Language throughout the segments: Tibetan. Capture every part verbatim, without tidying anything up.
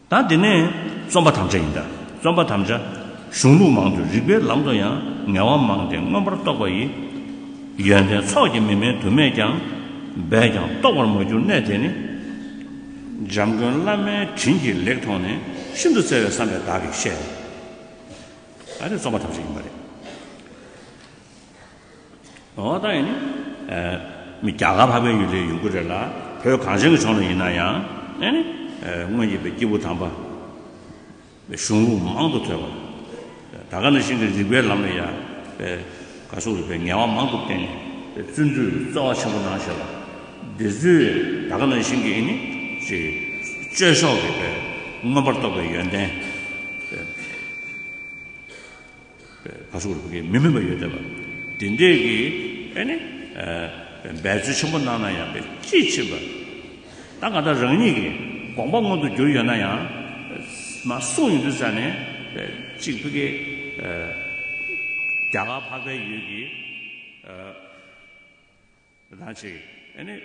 ད་དེ་ནས་རྩོམ་པ་དམ་བཅའ་ཡིན་ད། རྩོམ་པ་དམ་བཅའ། གཞུང་ལུགས་མང་དུ་རིགས་པའི་ལམ་དུ་ཡང་། ངལ་བ་མང་སྟེ་མངོན་པར་རྟོགས་པ་ཡི། ཡོན་ཏན་ཚོགས་ཀྱིས་མི་དམན་དུ་མེད་ཀྱང་། འབད་ཀྱང་རྟོགས་པར་མ་གྱུར་གནད་དེ་ནི། འཇམ་མགོན་བླ་མའི་དྲིན་གྱིས་ལེགས་མཐོང་ནས། ཤིན་ཏུ་བརྩེ་བས་བསམ་པས་བདག་གིས་བཤད། ཨ་ནི་རྩོམ་པ་དམ་བཅའ་ཡིན་པ་རེད། འོ་ད་ཡིན་ནི། ཨ། མི་རྒྱ་གར་འཕགས་པའི་ཡུལ་ལ་ཡོང་གི་རེད་ལ། བོད་གངས་ཅན་གྱི་ལྗོངས་ལ་ཡིན་ན་ཡང་། ཨ་ནི། ཨ། སྔོན་གྱི་བའི་སྐྱེས་བུ་དམ་པ། གཞུང་ལུགས་མང་དུ་ཐོས་པ། ད་ག་ནང་བཞིན་གྱི་རིགས་པའི་ལམ་ལ་ཡང་། པའི་ག་སོགས་རིགས་པའི་ངལ་བ་མང་དུ་བསྟེན་ནས། པའི་བརྩོན་འགྲུས་རྩོལ་བ་ཆེན་པོ་གནང་བཞག་པ། འདི་ཚོས་ད་ག་ནང་བཞིན་གྱི་ཨ་ནི། ཅིག་སྤྱོད་ཕྱོགས་ཀྱི་པའི་མངོན་པར་རྟོགས་པའི་ཡོན་ཏན། པའི་ག་སོགས་རིགས་པའི་མི་དམན་པ་ཡོད་བསྡད་པ། དེ་འདྲས་ཀྱི་ཨ་ནི། ཨ། འབད་རྩོལ་ཆེན་པོ་གནང་ན་ཡང་པའི་དཔྱིས་ཕྱིན་པ། ད་གང་ལྟར་རང་ཉིད་ཀྱི་དགོངས་པ་མངོན་དུ་གྱུར་ཡོད་ན་ཡང་། མ་གསུངས་ཡོང་དུས་ཙ་ནས་གཅིག་ཕ་གི། ཨ། རྒྱ་གར་འཕགས་པའི་ཡུལ་གྱི། ཨ། ད་ཅིག་ཨ་ནི།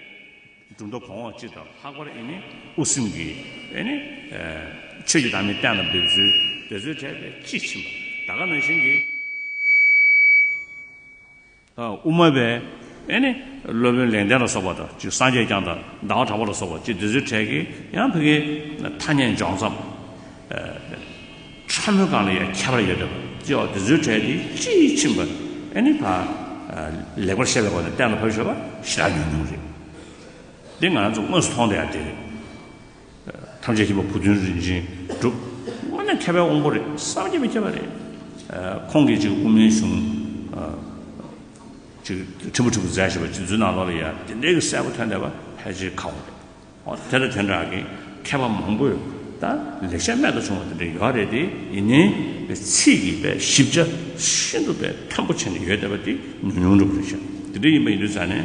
གྲུབ་མཐའ་གོང་འོག་སྤྱི་དང་ལྷག་པར་ཨ་ནི་དབུ་སེམས་ཀྱི་ཨ་ནི། ཨ། ཆོས་ཀྱི་བདག་མེད་གཏན་ལ་འབེབས་ཚུལ་དེ་ཚོའི་གྲས་པའི་དཔྱིས་ཕྱིན་པ། ད་ག་ནང་བཞིན་གྱི། ཨ། དབུ་མ་པའི་ཨ་ནི་སློབ་དཔོན་ལེགས་ལྡན་ལ་སོགས་པ་དང་། ཅིག་སངས་རྒྱས་བསྐྱངས་དང་ཟླ་བ་གྲགས་པ་ལ་སོགས་པ། ཅིག་འདི་ཚོའི་གྲས་ཀྱི་ཡང་ཕ་གི་ཐ་སྙད་འཇོག་མཚམས། ཨ། ཕྲ་མོའི་སྒང་ལ་ཡང་ཁྱད་པར་ཡོད་བསྡད་པ། ཅེས་པ་འདི་ཚོའི་གྲས་དེ་དཔྱིས་ཕྱིན་པ་ཨ་ནི་ཕ། ཨ། ལེགས་པར་བཤད་པའི་སྒོ་ནས་གཏན་ལ་ཕབ་ཤོར་བ་ཞེ་དྲག་ཉུང་ཉུང་རེད། འདི་ང་རང་ཚོ་དངོས་སུ་མཐོང་བསྡད་ཡ་དེ་རེད། ཐམས་ཅད་མཁྱེན་པ་བུ་སྟོན་རིན་ཆེན་གྲུབ། དངོས་གནས་མཁས་པའི་དབང་པོ་རེད། བསམ་གྱིས་མི་ཁྱབ་པ་རེད། ཨ། ཁོང་གིས་ཅིག་དབུ་མའི་གཞུང་། ཨ། ཅིག་ཕྲན་བུ་ཕྲན་བུ་མཛད་བཞག་པ་ཅིག་འཛུལ་ནང་ལོགས་ལ་ཡ་དེ་འདྲའི་གི་གསལ་པོ་ཐོན་བསྡད་པ་ཕལ་ཆེར་ཁག་པོ་རེད། འོ་དེ་དང་དེ་འདྲ་གི་མཁས་པ་མང་པོས་ད་ལེགས་བཤད་རྨད་དུ་བྱུང་བ་དེ་འདྲ་ཡོད་རེད་དེ། ཡིན་ནའི་ཚིག་གི་པའི་ཞིབ་ཆ་ཤིན་ཏུ་པའི་མཐོན་པོ་བྱས་ནས་ཡོད་བསྡད་པ་དེ་ཉུང་ཉུང་འདྲ་པོ་རེད་ཤག་དེ་འདྲ་ཡིན་པ་ཡིན་དུས་ཙ་ནས།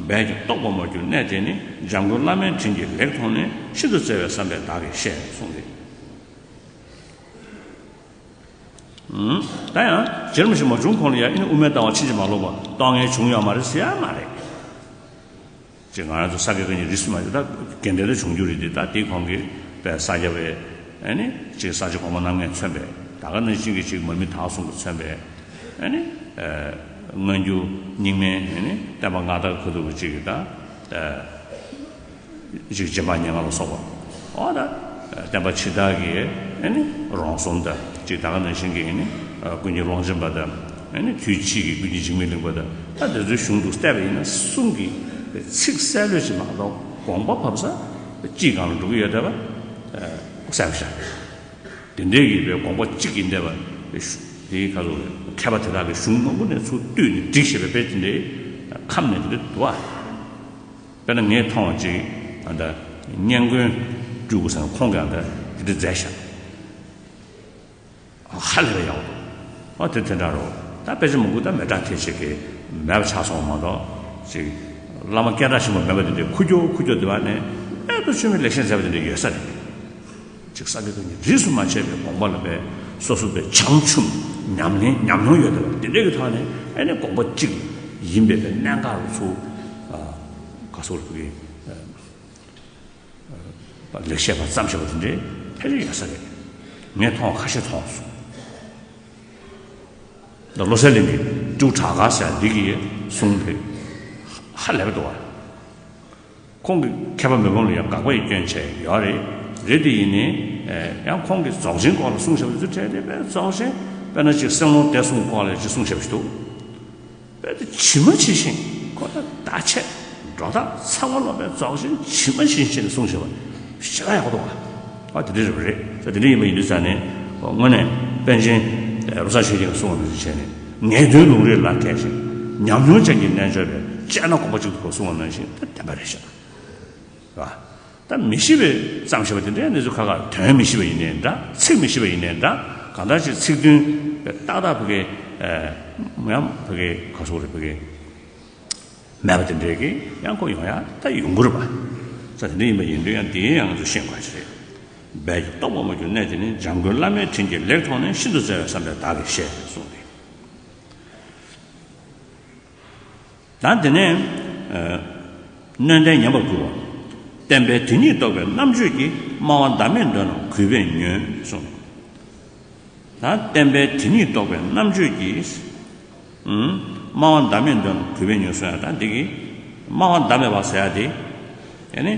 འབད་ཀྱང་རྟོགས་པར་མ་གྱུར་གནད་དེ་ནི། འཇམ་མགོན་བླ་མའི་དྲིན་གྱིས་ལེགས་མཐོང་ནས། ཤིན་ཏུ་བརྩེ་བས་བསམ་པས་བདག་གིས་བཤད། གསུངས་ཏེ། ད་ཡང་རྗེ་རིན་པོ་ཆེ་མ་བྱུང་གོང་ལ་ཡང་ཨ་ནི་དབུ་མའི་ལྟ་བ་ཕྱིན་ཅི་མ་ལོག་པ་རྟོགས་ངེས་བྱུང་ཡོད་མ་རེད་ཟེར་ཡ་མ་རེད། ཅེས་ང་རང་ཚོ་ས་དགེ་བཀའ་རྙིང་རིས་སུ་མ་ཆད། ད་དགེ་འདུན་ལ་བྱུང་རྒྱུ་རེད་དེ། ད་དེའི་གོང་གི་པའི་ས་སྐྱ་པའི་ཨ་ནི་ཅིག་ས་སྐྱ་གོང་མ་རྣམ་ལྔས་མཚོན་པའི། ད་ག་ནང་བཞིན་གྱི་ཅིག་མར་མི་དྭགས་གསུམ་གྱིས་མཚོན་པའི་ཨ་ནི། ཨ། སྔ་འགྱུར་རྙིང་མའི་ཨ་ནི་བསྟན་པ་སྔ་དར་ཁ་ཐུག་གི་ཅིག་གི་ད། ཨ། ཅིག་རྗེ་འབངས་སྙན་ངག་ལ་སོགས་པ། འོ་ད། ཨ། བསྟན་པ་ཕྱི་དར་གྱི་ཨ་ནི་རོང་ཟོམ་དང་། ཅིག་ད་ག་ནང་བཞིན་གྱི་ཨ་ནི། ཨ། ཀུན་མཁྱེན་ཀློང་ཆེན་པ་དང་། ཨ་ནི་དུས་ཕྱིས་ཀྱི་ཀུན་མཁྱེན་འཇིགས་མེད་གླིང་པ་དང་། ད་དེ་ཚོའི་གཞུང་དུ་བལྟས་པ་ཡིན་ན་གསུང་གི་ཚིག་གསལ་ལོས་ཅིག་མ་གཏོགས་དགོངས་པ་ཕབ་ས་གཅིག་སྒང་ལ་འགྲོ་གི་ཡོད་བསྡད་པ་གསལ་པོ་ཤར། དེ་འདྲའི་གི་པའི་དགོངས་པ་གཅིག་ཡིན་བསྡད་པ། དེའི་ཁ་ཐུག་མཁས་པ་དེ་དག་གི་གཞུང་མང་པོ་ནས་ཚུར་བཏུས་ནས་བསྒྲིགས་བཞག་པའི་དཔེ་དེ་འདྲའི་ཁམས་ནས་དེ་འདྲ་འདུག་ཨ། དཔེར་ན་ངས་མཐོང་བ་ཅིག་ཨ་ད་སྙན་དགོན་སྤྲུལ་སྐུ་ཚང་ཁོང་གིས་ཨ་ད་དེ་འདྲ་མཛད་ཤག་ཧ་ལས་པའི་ཡག་པོ་འདུག་ཨ། དེ་དེ་འདྲ་རོ། ད་དཔེ་ཆ་མང་པོ་ད་མེ་སྲེག་ཐེབས་བྱས་ཀྱི་མེད་པ་ཆགས་སོང་བ་མ་གཏོགས། ཅིག་བླ་མ་སྐད་གྲགས་ཆེན་པོ་མེད་པ་དེ་འདྲའི་ཁུག་ཀྱོག་ཁུག་ཀྱོག་དེ་བ་ནས་དཔེ་མཐོང་ཆེན་པོའི་ལེགས་བཤད་མཛད་པ་དེ་འདྲ་ཡོད་ས་རེད། ཅིག་ས་དགེ་བཀའ་རྙིང་རིས་སུ་མ་ཆད་པའི་དགོངས་པ་ལ་པའི་སོ་སོ་པའི་བྱང་ཆུབ་ཉམས་ལེན་ཉམས་མྱོང་ཡོད་བསྡད་པ་དེ་འདྲའི་གི་ཐོག་ནས་ཨ་ནི་དགོངས་པ་གཅིག་ཡིན་པའི་པའི་གནད་འགག་ལ་ཚུར། ཨ། ག་སོགས་ལ་ཕུག་གི། ཨ། ལེགས་བཤད་པ་བརྩམས་བཞག་པ་དེ་འདྲའི་ཕལ་ཆེར་ཡོད་ས་རེད། ངས་མཐོང་བ་ཁ་ཤས་མཐོང་སོང་། ད་བློ་གསལ་གླིང་གི་སྤྲེའུ་བྲག་དཀར་ཟེར་འདི་གིས་གསུངས་པའི་ཧ་ལས་པ་འདུག་བ། ཁོང་གིས་མཁས་པ་མི་ཕམ་ལ་ཡང་དགག་པ་ཡི་སྐྱོན་བྱས་ཡོད་རེད། རེད་དེ་ཡིན་ནའི་ཡང་ཁོང་གིས་རྫོགས་ཆེན་སྐོར་ལ་གསུངས་བཞག་པ་ཚོའི་གྲས་དེ་དཔེ་རྫོགས་ཆེན་དཔེར་ན་ཅིག་སེམས་ཀློང་བདེ་གསུམ་སྐོར་ལ་ཅིག་གསུངས་བཞག་པ་ཞིག་འདུག་དཔེ་དེ་ཇི་མ་ཇི་བཞིན་ཁོ་ད་བརྡ་ཆད་སྒྲོ་བཏགས་ཚང་མ་ལོག་པའི་རྫོགས་ཆེན་ཇི་མ་ཇི་བཞིན་བྱས་ནས་གསུངས་བཞག་པ་ཞེ་དྲག་ཡག་པོ་འདུག་བ། ཨ། དེ་འདྲ་རེད་པ་རེད། ད་དེ་འདྲ་ཡིན་པ་ཡིན་དུས་ཙང་ནས་དངོས་གནས་པཎ་ཆེན་བློ་བཟང་ཆོས་རྒྱན་གྱིས་གསུངས་པ་ནང་བཞིན་བྱས་ནས། ངེས་དོན་ལུང་རིགས་ལ་མཁས་ཤིང་ཉམས་མྱོང་ཅན་གྱི་རྣལ་འབྱོར་པས། དཔྱད་ན་དགོངས་པ་གཅིག་ཏུ་གོ་གསུངས་པ་ནང་བཞིན་ད་བདེན་པ་རེད་ཤག་རེད་བ། ད་མི་ཤེས་པའི་བརྩམས་བཞག་པ་དེ་འདྲའི་གནས་ཚུལ་ཁག་ཁག་དོན་མི་ཤེས་པ་ཡིན་ནའི་འདྲ། ཚིག་མི་ཤེས་པ་ཡིན་ནའི་འདྲ། གང་ལྟར་ཅིག་ཚིག་དོན་ཏག་ཏག་ཕ་གི། ཨ། ཡང་ཕ་གི་ག་སོགས་རེད། ཕ་གི་མེད་པ་དེ་འདྲའི་གི་ཡང་ཁོ་ཡོང་ཡ་ད་ཡོང་གི་རེད་པ། ས་དེ་འདྲ་ཡིན་པ་ཡིན་དུས་ཡང་དེ་ཡང་ང་ཚོ་ཤེས་དགོས་ཀྱི་རེད། འབད་ཀྱང་རྟོགས་པར་མ་གྱུར་གནད་དེ་ནི། འཇམ་མགོན་བླ་མའི་དྲིན་གྱིས་ལེགས་མཐོང་ནས། ཤིན་ཏུ་བརྩེ་བས་བསམ་པས་བདག་གིས་བཤད། གསུངས་ཏེ། ད་དེ་ནས། ཨ། སྣོད་ལྡན་ཉན་པར་བསྐུལ་བ། བསྟན་པའི་དེ་ཉིད་རྟོགས་པའི་རྣམ་དཔྱོད་ཀྱིས། སྨྲ་བ་བདག་མེད་འདོད་རྣམས་གུས་པས་ཉོན་གསུངས། ད་བསྟན་པའི་དེ་ཉིད་རྟོགས་པའི་རྣམ་དཔྱོད་ཀྱིས། ཨུམ། སྨྲ་བ་བདག་མེད་འདོད་རྣམས་གུས་པས་ཉོན་གསུངས་ཡ། ད་འདི་གི་སྨྲ་བ་བདག་མེད་པ་ཟེར་ཡ་དེ། ཨེ་ནི།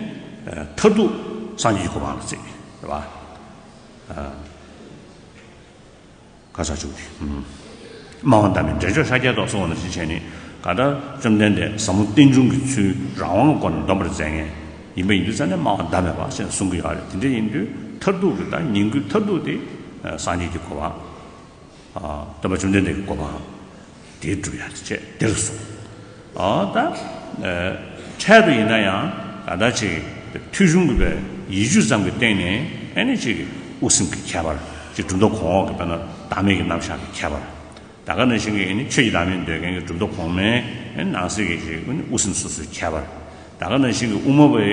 ཨ། མཐར་ཐུག་སངས་རྒྱས་ཀྱི་གོ་འཕང་ལ་བརྩི་བ་རེད་པ། ཨ། ག་ས་བཅུག་སྟེ། ཨུམ། སྨྲ་བ་བདག་མེད་འདྲེན་མཆོག་ཤཱཀྱའི་ཏོག་གསུངས་པ་ནང་བཞིན་བྱས་ནས། གང་ལྟར་བཅོམ་ལྡན་འདས་ཟབ་མོ་རྟེན་འབྱུང་གི་ཚུལ་རང་དབང་གི་སྒོ་ནས་འདོམས་པར་མཛད་མཁན་ཡིན་པ་ཡིན་དུས་ཙང་ནས་སྨྲ་བ་བདག་མེད་པ་ཞེས་གསུང་གི་ཡོད་རེད། དེ་འདྲ་ཡིན་དུས་མཐར་ཐུག་གི་ད་ཉིང་དགུའི་མཐར་ཐུག་དེ་སངས་རྒྱས་ཀྱི་གོ་འཕང་། ཨ། སྟོན་པ་བཅོམ་ལྡན་འདས་ཀྱི་གོ་འཕང་དེ་སྒྲུབ་ཡ་བྱས་དེར་སོང་། ཨ། ད། ཨ། འཕྲལ་དུ་ཡིན་ན་ཡང་ད་ལྟ་ཅིག་ཐོས་བྱུང་གི་པའི་ཡིད་དཔྱོད་ཙམ་གྱི་སྟེང་ནས་ཨེ་ནི་ཅིག་དབུ་སེམས་ཀྱི་ཁྱད་པར། ཅིག་གྲུབ་མཐའ་གོང་འོག་གི་དཔེར་ན་བདག་མེད་ཀྱི་རྣམ་གཞག་གི་ཁྱད་པར། ད་ག་ནང་བཞིན་གྱི་ཨེ་ནི་ཆོས་ཀྱི་བདག་མེད་འདོད་མཁན་གྱི་གྲུབ་མཐའ་གོང་མའི་ཨེ་ནི་ནང་གསེས་ཀྱི་ཅིག་ཨེ་ནི་དབུ་སེམས་སོ་སོའི་ཁྱད་པར། ད་ག་ནང་བཞིན་གྱི་དབུ་མ་པའི་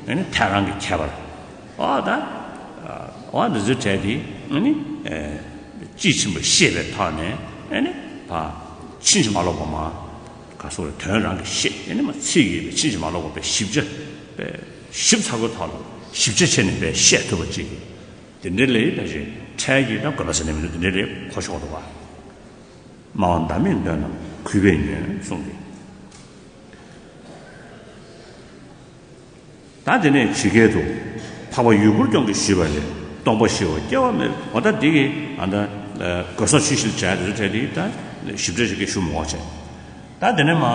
ཨེ་ནི་ཐལ་རང་གི་ཁྱད་པར། ཨོ་ད། ཨོ་འདི་ཚོའི་གྲས་དེ་ཨེ་ནི། ཨེ། དཔྱིས་ཕྱིན་པ་ཤེས་པའི་ཐོག་ནས་ཨེ་ནི། ཕ། ཕྱིན་ཅི་མ་ལོག་པ་མ། ག་སོགས་དོན་རང་གིས་ཤེས། ཨེ་ནི་མ་ཚིག་གིས་ཕྱིན་ཅི་མ་ལོག་པ་པའི་ཞིབ་ཆ། པའི་ཞིབ་ཚགས་པོའི་ཐོག་ལ་ཞིབ་ཆ་བྱས་ནས་པའི་བཤད་ཐུབ་པ་ཅིག་དེ་འདྲའི་ལས་ད་ཅིག་འཕྲལ་གྱི་ད་དགོས་པ་ཟེར་ནས་མི་འདུག་དེ་འདྲའི་ལས་གོ་ཆོག་འདུག་བ། སྨྲ་བ་བདག་མེད་འདོད་རྣམས་གུས་པས་ཉོན་གསུངས་ཏེ། ད་དེ་ནས་ཇི་སྐད་དུ། འཕགས་པ་ཡུལ་འཁོར་སྐྱོང་གིས་ཞུས་པ་ལས། སྟོང་པ་ཞི་བ་སྐྱེ་བ་མེད་པའི། འོ་ད་འདི་གི་ཨ་ད་ཨ་དགོས་ས་ཆུ་བཞི་ལ་བྱ་དེ་ཚོ་བྲལ་ཏེ་ད་ཞིབ་ཕྲ་ཞིག་གི་ཞུ་མི་དགོས་བྱས། ད་དེ་ནས་མ་ཨ་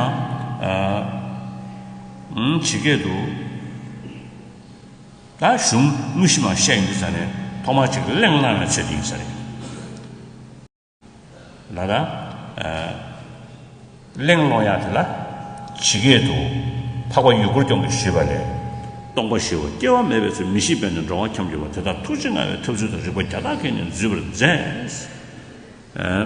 ཨུམ་ཇི་སྐད་དུ། ད་གཞུང་དངོས་གཞི་མ་བཤད་ཡིན་དུས་ཙ་ནས་ཐོག་མར་ཅིག་གླེང་བསླང་ཡང་བྱེད་དེ་ཡིན་ས་རེད། ལ་ལ། ཨ། གླེང་སློང་ཡག་དེ་ལ། ཇི་སྐད་དུ། འཕགས་པ་ཡུལ་འཁོར་སྐྱོང་གིས་ཞུས་པ་ལས། སྟོང་པ་ཞི་བ་སྐྱེ་བ་མེད་པའི་ཚུལ། མི་ཤེས་པས་ནི་འགྲོ་བ་འཁྱམས་གྱུར་པ། དེ་དག་ཐུགས་རྗེ་མངའ་བའི་ཐབས་ཚུལ་དང་། རིགས་པ་བརྒྱ་དག་གིས་ནི་འཛུད་པར་མཛད། ཨ།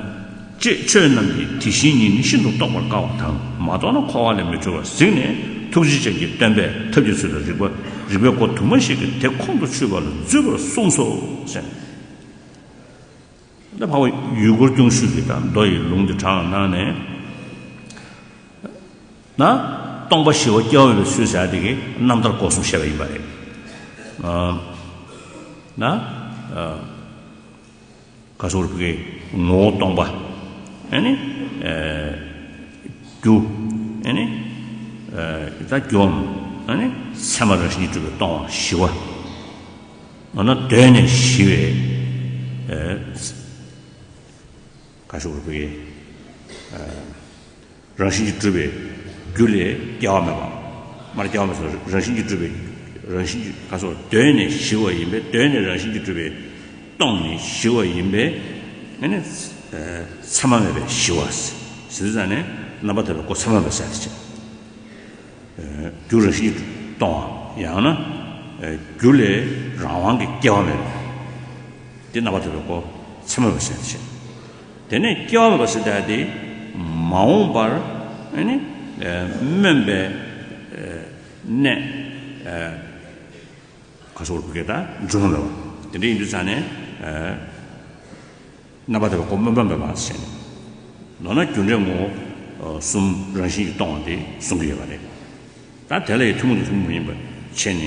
ཅེས་ཆོས་རྣམས་ཀྱི་དེ་བཞིན་ཉིད་ནི་ཤིན་ཏུ་རྟོགས་པར་དཀའ་བ་དང་། མ་རྟོགས་ན་འཁོར་བ་ལས་མི་གྲོལ་བར་གཟིགས་ནས། ཐུགས་རྗེ་ཅན་གྱིས་སྟོན་པས་ཐབས་ཀྱི་ཚུལ་དང་། རིགས་པ་རིགས་པའི་སྒོ་དུ་མ་ཞིག་གིས་དེ་ཁོང་དུ་ཆུད་པ་ལ་འཛུད་པར་གསུངས་སོ་ཟེར། ད་འཕགས་པ་ཡུལ་འཁོར་སྐྱོང་ཞུས་ཀྱི་ད་མདོ་ཡི་ལུང་འདི་དྲངས་གནང་ནས། ན། སྟོང་པ་ཞི་བ་སྐྱེ་བ་མེད་པའི་ཚུལ་ཟེར་དེ་གི་རྣམ་ཐར་སྐོར་གསུམ་བཤད་པ་ཡིན་པ་རེད། ཨ། ན། ཨ། ག་སོགས་རིགས་པའི་ངོ་བོ་སྟོང་པ། ཨ་ནི། ཨ། རྒྱུ། ཨ་ནི། ཨ། ད་རྒྱུའམ། ཨ་ནི། མཚན་མ་རང་བཞིན་གྱིས་གྲུབ་པའི་སྟོང་པ་ཞི་བ། འོ་ན་གདོད་ནས་ཞི་བའི། ཨ། ག་ཤོག་རུ་བུ་ཡེ། ཨ། རང་བཞིན་གྱིས་གྲུབ་པའི་རྒྱུ་ལས་སྐྱེ་བ་མེད་པ། མར་སྐྱེ་བ་མེད་སོགས་རང་བཞིན་གྱིས་གྲུབ་པའི། རང་བཞིན་གྱིས་ག་སོགས་གདོད་ནས་ཞི་བ་ཡིན་པས། གདོད་ནས་རང་བཞིན་གྱིས་གྲུབ་པའི་སྟོང་ནི་ཞི་བ་ཡིན་པས། ཨ་ནི། ཨ། མཚན་མ་མེད་པའི་ཞི་བ་ཟེར་དུས་ཙང་ནས་རྣམ་པར་ཐར་པའི་སྒོ་མཚན་མ་མེད་པ་ཟེར་ཏེ་བྱས། རྒྱུ་རང་བཞིན་གྱིས་སྟོང་བ། ཡང་ན། རྒྱུ་ལས་རང་དབང་གིས་སྐྱེ་བ་མེད་པ། དེ་རྣམ་པར་ཐར་པའི་སྒོ་མཚན་མ་མེད་པ་ཟེར་ཏེ་བྱས། དེ་ནས་སྐྱེ་བ་མེད་པ་ཟེར་ཡ་དེ་མ་འོངས་པར་ཨ་ནི་སྨོན་པའི་གནས། ག་སོགས་རུ་བུ་གས་ད་འབྱུང་བ་མེད་པ། དེ་འདྲ་ཡིན་དུས་ཙང་ནས། རྣམ་པར་ཐར་པའི་སྒོ་སྨོན་པ་མེད་པ་ཟེར་ནས། མདོར་ན་རྒྱུ་འབྲས་ངོ་བོ་གསུམ་རང་བཞིན་གྱིས་སྟོང་བ་དེ་གསུང་གི་ཡོད་པ་རེད། ད་དེ་ལ་ཡང་ཐུན་མོང་དང་ཐུན་མོང་མ་ཡིན་པ་བྱས་ནས།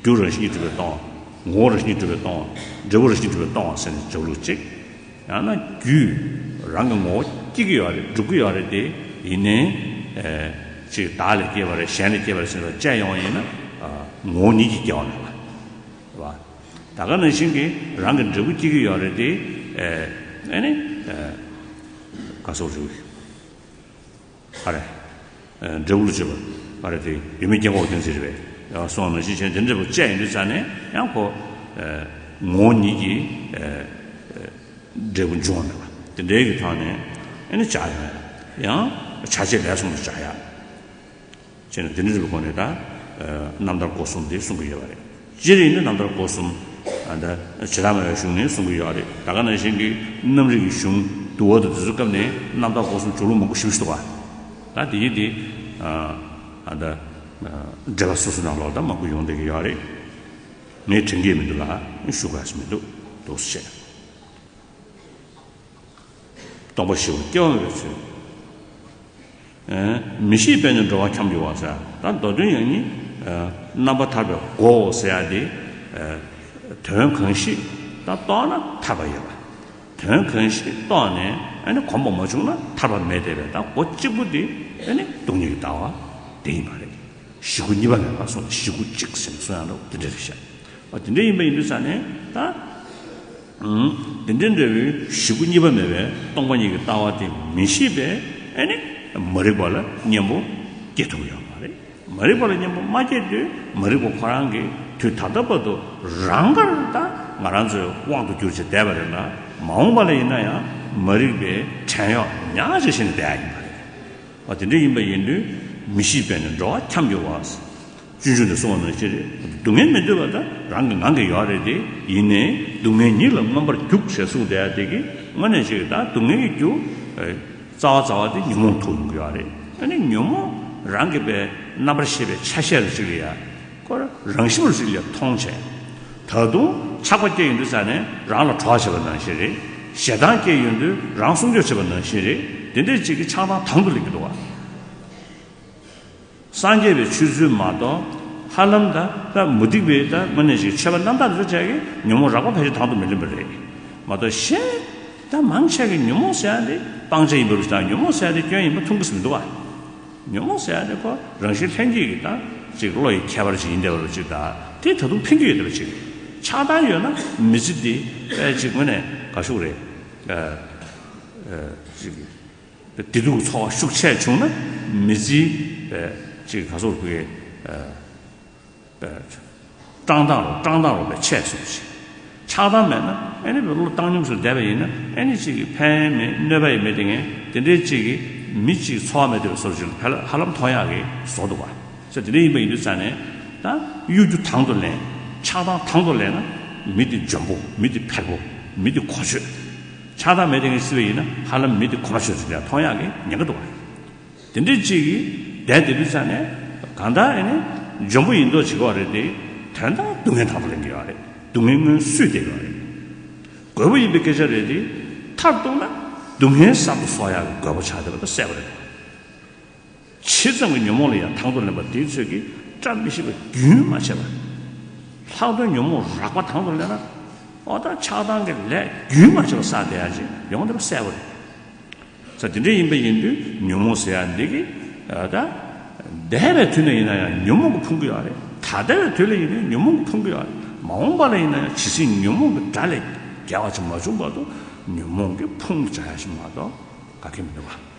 རྒྱུ་རང་བཞིན་གྱིས་གྲུབ་པའི་སྟོང་བ། ངོ་བོ་རང་བཞིན་གྱིས་གྲུབ་པའི་སྟོང་བ། འབྲས་བུ་རང་བཞིན་གྱིས་གྲུབ་པའི་སྟོང་བ་ཟེར་ནས་སྦྱར་ལུགས་གཅིག། ཡང་ན་རྒྱུས་རང་གི་ངོ་བོ་སྐྱེ་གི་ཡོད་རེད། གྲུབ་ཀྱི་ཡོད་རེད་དེ། ཡིན་ནའི། ཨེ། ཅིག་བདག་ལས་སྐྱེས་པ་རེད། གཞན་ལས་སྐྱེས་པ་རེད་ཟེར་ནས་དཔྱད་ཡོང་བ་ཡིན་ན། ཨ། ངོ་བོ་ཉིད་ཀྱིས་སྐྱེ་བ་མེད་པ། རེད་བ། ད་ག་ནང་བཞིན་གྱི་རང་གི་འབྲས་བུ་སྐྱེ་གི་ཡོད་རེད་དེ། ཨེ། ཨེ་ནི། ཨེ། ག་སོགས་རེད། ཨ་རེ། ཨེ། འབྲས་བུ་ལ་སྤྱོད་པ། ཨ་རེ་དེ་ཡོད་མེད་རྐྱེན་འགོག་རྐྱེན་ཟེར་བས། ཡང་སོང་ནང་བཞིན་བྱས་དེ་འདྲ་པོ་བཅས་ཡིན་དུས་ཙང་ནས་ཡང་ཁོ། ཨེ། ངོ་བོ་ཉིད་ཀྱིས། ཨེ། ཨེ། འབྲས་བུ་འབྱུང་བ་མེད་པ། དེ་འདྲའི་གི་ཐོག་ནས་ཨེ་ནི་བྱ་ཡོང་ཡ། ཡང་བྱ་བྱེད་ལས་གསུམ་ལ་བྱ་ཡ། བྱས་ནས་དེ་འདྲ་རིགས་པའི་སྒོ་ནས་ད། ཨ། རྣམ་ཐར་སྐོར་གསུམ་དེ་གསུང་གི་ཡོད་པ་རེད། སྤྱིར་ཡིན་ན་རྣམ་ཐར་སྐོར་གསུམ། ཨ། ད་བྱེ་བྲག་སྨྲ་བའི་གཞུང་ནས་གསུང་གི་ཡོད་རེད། ད་ག་ནང་བཞིན་གྱི་རྣམ་རིག་གི་གཞུང་འདུལ་བ་དང་དེ་ཚོའི་སྐབས་ནས་རྣམ་ཐར་སྐོར་གསུམ་སྦྱོར་ལུགས་མང་པོ་ཞིབ་ཞིབ་འདུག་པ། ད་དེ་ཡིན་དེ། ཨ། ཨ། ད། ཨ། འགྲེལ་པ་སོ་སོ་ནང་ལོགས་ད་མང་པོ་ཡོང་བསྡད་ཀྱི་ཡོད་རེད། ངས་དྲན་གྱི་མི་འདུག་ལ་ཞུ་དགོས་ས་མི་འདུག་འདུག་སེ་བྱས། སྟོང་པ་ཞི་བ་སྐྱེ་བ་མེད་པའི་ཚུལ། ཨ། མི་ཤེས་པས་ནི་འགྲོ་བ་འཁྱམས་འགྱུར་བ་ཟེར། ད་མདོ་དོན་ཡང་ནི། ཨ། རྣམ་པར་ཐར་པའི་སྒོ་ཟེར་ཡ་དེ། ཨ། དོན་གང་ཞིག་ད་རྟོགས་ན་ཐར་པ་ཡོད་པ། དོན་གང་ཞིག་རྟོགས་ནས་ཨ་ནི་གོམས་པ་མ་བྱུང་ན་ཐར་པ་མེད་བསྡད་པའི་ད་སྒོ་གཅིག་པུ་དེ་ཨ་ནི་སྟོང་ཉིད་ཀྱི་ལྟ་བ་དེ་ཡིན་པ་རེད། གཞི་སྒོ་གཉིས་པ་མེད་པ་གསུངས། གཞི་སྒོ་གཅིག་ཟེར་ནས་གསུང་ཡག་འདྲ་བོ་དེ་འདྲ་རེད་ཤག་ཨ་དེ་འདྲ་ཡིན་པ་ཡིན་དུས་ཙང་ནས་ད། ཨང་། དེ་འདྲའི་འདྲ་བའི་གཞི་སྒོ་གཉིས་པ་མེད་པའི་སྟོང་པ་ཉིད་ཀྱི་ལྟ་བ་དེ་མི་ཤེས་པས་ཨ་ནི་མ་རིག་པ་ལ་གཉེན་པོ་སྐྱེ་ཐུབ་ཡོད་མ་རེད། མ་རིག་པ་ལ་གཉེན་པོ་མ་སྐྱེས་དུས་མ་རིག་པ་ཁོ་རང་གིས་དུས་ད་ལྟ་བར་དུ་རང་དགར་ད་ང་རང་ཚོའི་དབང་དུ་གྱུར་བྱས་བསྡད་པ་རེད་ན། མ་འོངས་པ་ལ་ཡིན་ན་ཡང་མ་རིག་པའི་བྲན་གཡོག་ཉག་ཅིག་བྱས་ནས་བསྡད་ཡ་ཡིན་པ་རེད། ཨ་དེ་འདྲ་ཡིན་པ་ཡིན་དུས་མི་ཤེས་པས་ནི་འགྲོ་བ་འཁྱམས་འགྱུར་བ། སྤྱོད་འཇུག་ནས་གསུངས་པ་ནང་བཞིན་རེད། སྡུག་བསྔལ་མི་འདོད་པ་ད་རང་གི་ངང་གིས་ཡོད་རེད་དེ། ཡིན་ནའི་སྡུག་བསྔལ་ཉིད་ལ་མངོན་པར་རྒྱུག་ཞེས་གསུངས་བསྡད་ཡ་དེ་གིས་དངོས་གནས་ཅིག་ད་སྡུག་བསྔལ་གྱི་རྒྱུ་རྩ་བ་རྩ་བ་དེ་ཉོན་མོངས་ཐུག་ཡོང་གི་ཡོད་རེད། ཨ་ནི་ཉོན་མོངས་རང་གི་པའི་རྣམ་པར་ཤེས་པའི་ཆ་ཤས་རུ་ཅིག་ལ་ཡ། ཁོ་རང་བཞིན་རུ་ཅིག་ལ་ཡ་མཐོང་བྱས། ད་དུང་ཆགས་པ་སྐྱེ་ཡོང་དུས་ཙ་ནས་རང་ལ་གྲོགས་བྱེད་པ་ནང་བཞིན་རེད། ཞེ་སྡང་སྐྱེ་ཡོང་དུས་རང་སྲུང་སྐྱོབ་བྱེད་པ་ནང་བཞིན་རེད། དེ་འདྲའི་ཅིག་གི་ཆགས་སྡང་དང་དུ་ལེན་གྱི་འདུག་བ། སངས་རྒྱས་པའི་ཆོས་ཚུལ་མ་གཏོགས་ཧ་ལམ་ད་ད་མུ་སྟེགས་པའི་ད་དངོས་གནས་ཤིག་ཆོས་པ་རྣམ་དག་ཚོ་བྱས་ཀྱི་ཉོན་མོངས་རགས་པ་ཕལ་ཆེར་དང་དུ་མི་ལེན་པ་རེད་མ་གཏོགས། གཞན་ད་མང་ཆེ་གི་ཉོན་མོངས་ཟེར་ཡ་དེ་སྤང་བྱ་ཡིན་པ་རུ་ཞིག་དང་ཉོན་མོངས་ཟེར་ཡ་དེ་སྐྱོན་ཡིན་པ་མཐོང་གི་མི་འདུག་བ། ཉོན་མོངས་ཟེར་ཡ་དེ་ཁོ་རང་བཞིན་ལྷན་སྐྱེས་ཀྱི་ད་ཅིག་བློ་ཡི་ཁྱད་པར་ཅིག་ཡིན་བསྡད་པ་རུ་ཅིག་ད་དེ་ད་དུང་འཕེན་རྒྱུ་ཡོད་བསྡད་པ་ཅིག་ཆགས་སྡང་ཡོད་ན་མི་ཚེ་འདི་དཔེ་ཅིག་དངོས་གནས་དགའ་ཤོས་རེད། ཨ་ཨ་ཅིག་བདེ་སྡུག་གི་ཚོར་བ་ཤུགས་ཆེ་བྱུང་ན་མི་ཚེའི་ཅིག་ག་ཚོད་དགོས། སྐྲག་སྡང་རུ་སྐྲག་སྡང་རུ་བའི་ཆེ་སོང་ཞིང་། ཆགས་སྡང་མེད་ན་ཨ་ནི་བློ་བཏང་སྙོམས་སུ་བསྡད་པ་ཡིན་ན་ཨ་ནི་ཅིག་གི་ཕན་མེད་གནོད་པ་ཡི་མེད་དེ། ངས་དེ་འདྲའི་ཅིག་གི་མི་ཅིག་འཚོ་བ་མེད་བསྡད་པའི་བཟོ་འདྲ་ཅིག་ཧ་ལམ་མཐོང་ཡག་གི་བཟོ་འདུག་བ། ས་དེ་འདྲ་ཡིན་པ་ཡིན་དུས་ཙང་ནས་ད་གཡོ་སྒྱུ་དང་དུ་ལེན། ཆགས་སྡང་དང་དུ་ལེན་ན་མི་དེ་འཇོན་པོ། མི་དེ་ཕལ་པོ། མི་དེ་གོ་ཆོད། ཆགས་སྡང་མེད་དེ་ངས་སྲིད་པ་ཡིན་ན་ཧ་ལམ་མི་དེ་གོ་མ་ཆོད་ཟེར་ཏེ་མཐོང་ཡག་གི་ཉེན་ཁ་འདུག་བ། དེ་འདྲའི་ཅིག་གིས་བསྡད་བསྡད་དུས་ཙང་ནས་གང་ལྟར་ཨེ་ནི་འཇོན་པོ་ཡིན་མདོག་བྱེད་ཀྱི་ཡོད་རེད་དེ། དོན་དག་སྡུག་བསྔལ་དང་དུ་ལེན་གྱི་ཡོད་རེད། སྡུག་བསྔལ་སྔོན་བསུས་བསྡད་ཀྱི་ཡོད་རེད། རྒོད་པོ་ཡིན་པའི་སྐད་ཆ་རེད་དེ། མཐར་གཏུགས་ན་སྡུག་བསྔལ་གསར་དུ་བཟོ་ཡག་གི་རྒོད་པོ་ཆགས་བསྡད་པ་དེ་གསལ་པོ་རེད། ཇི་ཙམ་གྱི་ཉོན་མོངས་ལ་ཡང་དང་དུ་ལེན་པ་དེའི་ཚོད་ཀྱིས་བཀྲ་མི་ཤིས་པ་རྒྱུན་མ་ཆད་པ། ལྷག་དོན་ཉོན་མོངས་རགས་པ་དང་དུ་ལེན་ན། ཨོ་ད་ཆགས་སྡང་གི་ལས་རྒྱུན་མ་ཆད་པ་བསགས་བསྡད་ཡག་ཅིག་ཡོང་བསྡད་པ་གསལ་པོ་རེད། ས་དེ་འདྲ་ཡིན་པ་ཡིན་དུས་ཉོན་མོངས་ཟེར་ཡག་འདི་གིས་ཨ་ད་འདས་པའི་དུས་ན་ཡིན་ན་ཡང་ཉོན་མོངས་ཀྱིས་ཕུང་གི་ཡོད་རེད། ད་ལྟ་བའི་དུས་ལ་ཡིན་ནའི་ཉོན་མོངས་ཀྱིས་ཕུང་གི་ཡོད་རེད། མ་འོངས་པ་ལ་ཡིན་ན་ཡང་ཇི་སྲིད་ཉོན་མོངས་ཀྱི་དགྲ་ལས་རྒྱལ་བ་ཅིག་མ་བྱུང་བར་དུ་ཉོན་མོངས་ཀྱིས་ཕུང་བྱ་ཡག་ཅིག་མ་གཏོགས་ག་གེ་མི་འདུག་བ།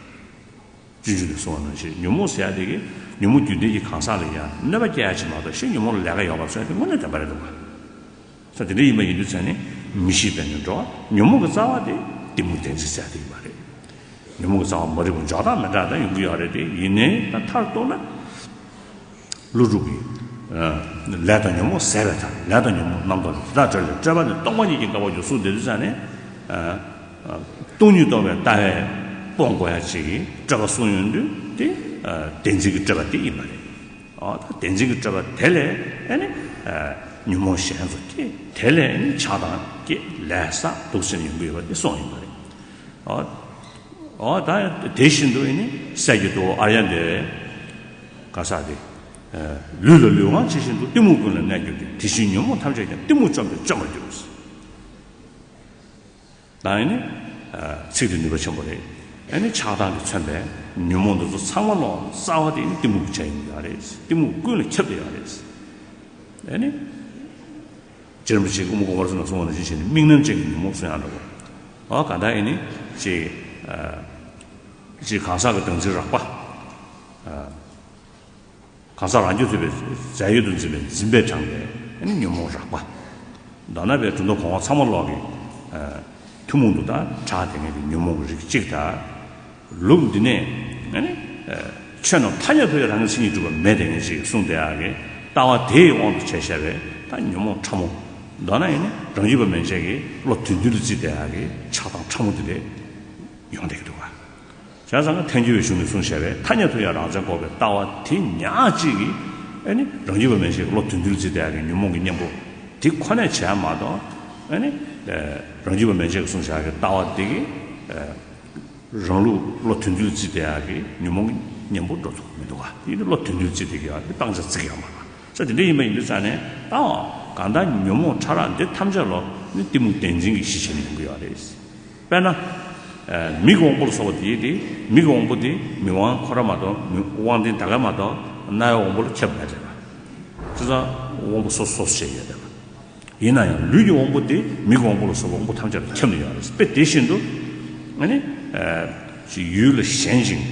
སྤྱོད་འཇུག་ནས་གསུངས་པ་ནང་བཞིན་ཉོན་མོངས་ཟེར་ཡག་དེ་གིས་ཉོན་མོངས་རྒྱུ་ལྡན་གྱི་གང་ཟག་ལ་ཡང་གནོད་པ་སྐྱེལ་ཡག་ཅིག་མ་གཏོགས་གཞན་ཉོན་མོངས་ལ་ལས་ཀ་ཡོད་པ་བཟོ་ཡག་དེ་དངོས་གནས་བདེན་པ་རེད་འདུག་ག་ས་དེ་འདྲ་ཡིན་པ་ཡིན་དུས་ཙང་ནས་མི་ཤེས་པས་ནི་འགྲོ་བ། ཉོན་མོངས་ཀྱི་རྩ་བ་དེ་གཏི་མུག་བདེན་འཛིན་ཟེར་ཡག་དེ་ཡིན་པ་རེད། ཉོན་མོངས་ཀྱི་རྩ་བ་མ་རིག་པ་འཇོག་ཐབས་མི་འདྲ་ད་ཡོང་གི་ཡོད་རེད་དེ། ཡིན་ནའི་ད་མཐར་གཏུགས་ན། ཀླུ་སྒྲུབ་ཀྱིས། ལས་དང་ཉོན་མོངས་ཟད་པའི་མཐར། ལས་དང་ཉོན་མོངས་རྣམ་རྟོག་ལས། དེ་དག་བྲལ་བའི་སྤྲོས་པ་ནི། སྟོང་པ་ཉིད་ཀྱིས་འགག་པར་འགྱུར། གསུངས་བསྡད་དུས་ཙང་ནས། སྟོང་ཉིད་རྟོགས་པའི་ལྟ་བས་སྤོང་དགོས་ཡག་ཅིག་གི་སྤྲོས་པ་གསུངས་ཡོང་དུས་དེ། བདེན་འཛིན་གྱི་སྤྲོས་པ་དེ་ཡིན་པ་རེད། ཨོ་ད་བདེན་འཛིན་གྱི་སྤྲོས་པ་དེ་ལས་ཨེ་ནི། ཉོན་མོངས་གཞན་ཚོ་སྐྱེ། དེ་ལས་ཨེ་ནི་ཆགས་སྡང་སྐྱེ། ལས་བསགས་འདུག་ཟེར་ནས་ཡོང་གི་ཡོད་པ་དེ་གསུངས་ཡིན་པ་རེད། ཨོ། ཨོ་ད་དེ་བཞིན་དུ་ཨེ་ནི་གསེར་གྱི་ཏོག་ཨཱརྱ་དེ་ག་ས་དེ། ལུས་ལ་ལུས་དབང་ཇི་བཞིན་དུ། གཏི་མུག་ཀུན་ལ་གནས་གྱུར་ཏེ། དེ་བཞིན་ཉོན་མོངས་ཐམས་ཅད་ཀྱང་། གཏི་མུག་བཅོམ་པས་བཅོམ་པར་འགྱུར། ད་ཨེ་ནི། ཚིག་དེ་ནུས་པ་ཆེན་པོ་རེད། ཨེ་ནི་ཆགས་སྡང་གིས་མཚོན་པའི་ཉོན་མོངས་འདི་ཚོ་ཚང་མ་ལོག་རྩ་བ་དེ་ཨེ་ནི་གཏི་མུག་གི་ཆ་ཡིན་ཡོད་རེད། གཏི་མུག་ཀུན་ལ་ཁྱབ་བསྡད་ཡོད་རེད། ཨེ་ནི། རྗེ་རིན་པོ་ཆེས་དབུ་མ་དགོངས་པ་རབ་གསལ་ནང་གསུངས་པ་ནང་བཞིན་བྱས་ནས་དམིགས་རྣམ་ཅན་གྱི་ཉོན་མོངས་གསུང་ཡག་འདྲ་བོ། ཨོ་གང་ལྟར་ཨེ་ནི་ཅིག་ཅིག་གང་ཟག་གི་བདག་འཛིན་རགས་པ། གང་ཟག་རང་རྒྱུད་ཐུབ་པའི་རྫས་ཡོད་དུ་འཛིན་པའི་འཛིན་པས་དྲངས་པའི་ཨེ་ནི་ཉོན་མོངས་རགས་པ། མདོར་ན་པའི་གྲུབ་མཐའ་གོང་འོག་ཚང་མ་ལོག་གི་ཐུན་མོང་དུ་ད་གྲགས་བསྡད་མཁན་གྱི་ཉོན་མོངས་ཀྱི་རིགས་གཅིག་དང་། ལུགས་འདི་ནས་ཨ་ནི། ཆོས་རྣམས་ཐ་སྙད་དུ་ཡང་རང་གི་མཚན་ཉིད་གྲུབ་པ་མེད་དེ་ངེས་ཅིག་གསུངས་བསྡད་ཡག་གི་ལྟ་བ་དེའི་དབང་དུ་བྱས་བཞག་པའི་ད་ཉོན་མོངས་ཕྲ་མོ། མདོར་ན་ཡིན་ན་རང་རྒྱུད་པ་མན་ཆད་ཀྱི་བློ་དོན་མཐུན་དུ་བརྩིས་བསྡད་ཡག་གི་ཆགས་སྡང་ཕྲ་མོ་དེ་འདྲས་ཡོང་བསྡད་ཀྱི་འདུག་ག་བྱས་ཙང་ཐལ་འགྱུར་བའི་གཞུང་ནས་གསུངས་བཞག་པའི་ཐ་སྙད་དུ་ཡང་རང་མཚན་འགོག་པའི་ལྟ་བ་དེ་ཉག་གཅིག་གིས་ཨ་ནི་རང་རྒྱུད་པ་མན་ཆད་ཀྱི་བློ་དོན་མཐུན་དུ་བརྩིས་བསྡད་ཡག་གི་ཉོན་མོངས་ཀྱི་གཉེན་པོ་དེ་ཁོ་ནས་བྱས་མ་གཏོགས། ཨ་ནི། རང་རྒྱུད་པ་མན་ཆད་ཀྱིས་གསུངས་བཞག་གི་ལྟ་བ་དེ་གིས། རང་ལུགས་བློ་དོན་མཐུན་བརྩིས་བསྡད་ཡག་གི་ཉོན་མོངས་ཀྱི་གཉེན་པོ་འགྲོ་ཐུབ་མི་འདུག་ག་དེ་ནི་བློ་དོན་མཐུན་བརྩིས་བསྡད་ཀྱི་ཡག་དེ་སྤང་བྱ་བརྩི་གི་ཡོད་མ་རེད། ས་དེ་འདྲ་ཡིན་པ་ཡིན་དུས་ཙང་ནས་ད། གང་ལྟར་ཉོན་མོངས་ཕྲ་རགས་འདི་ཐམས་ཅད་ལ་ནི་གཏི་མུག་བདེན་འཛིན་གྱི་གཞི་བྱས་ནས་ཡོང་གི་ཡོད་རེད། དཔེར་ན། ཨ། མིག་གི་དབང་པོ་ལ་སོགས་པ་དེ་དེ་མིག་གི་དབང་པོ་དེ་མིག་དབང་ཁོ་རང་མ་གཏོགས། མིག་དབང་ལྡན་ད་ག་མ་གཏོགས་རྣ་བའི་དབང་པོ་ལ་ཁྱབ་མེད་རེད་པ། བྱས་ཙང་དབང་པོ་སོ་སོ་སོ་བྱས་ཡོད་རེད་པ། ཡིན་ན་ཡང་ལུས་ཀྱི་དབང་པོ་དེ་མིག་གི་དབང་པོ་ལ་སོགས་པ་དབང་པོ་ཐམས་ཅད་ལ་ཁྱབ་ནས་ཡོད་རེད། དཔེ་དེ་བཞིན་དུ། ཨ་ནི། ཨ། ཅིག་ཡུལ་ལ་ཞེན་ཅིང་།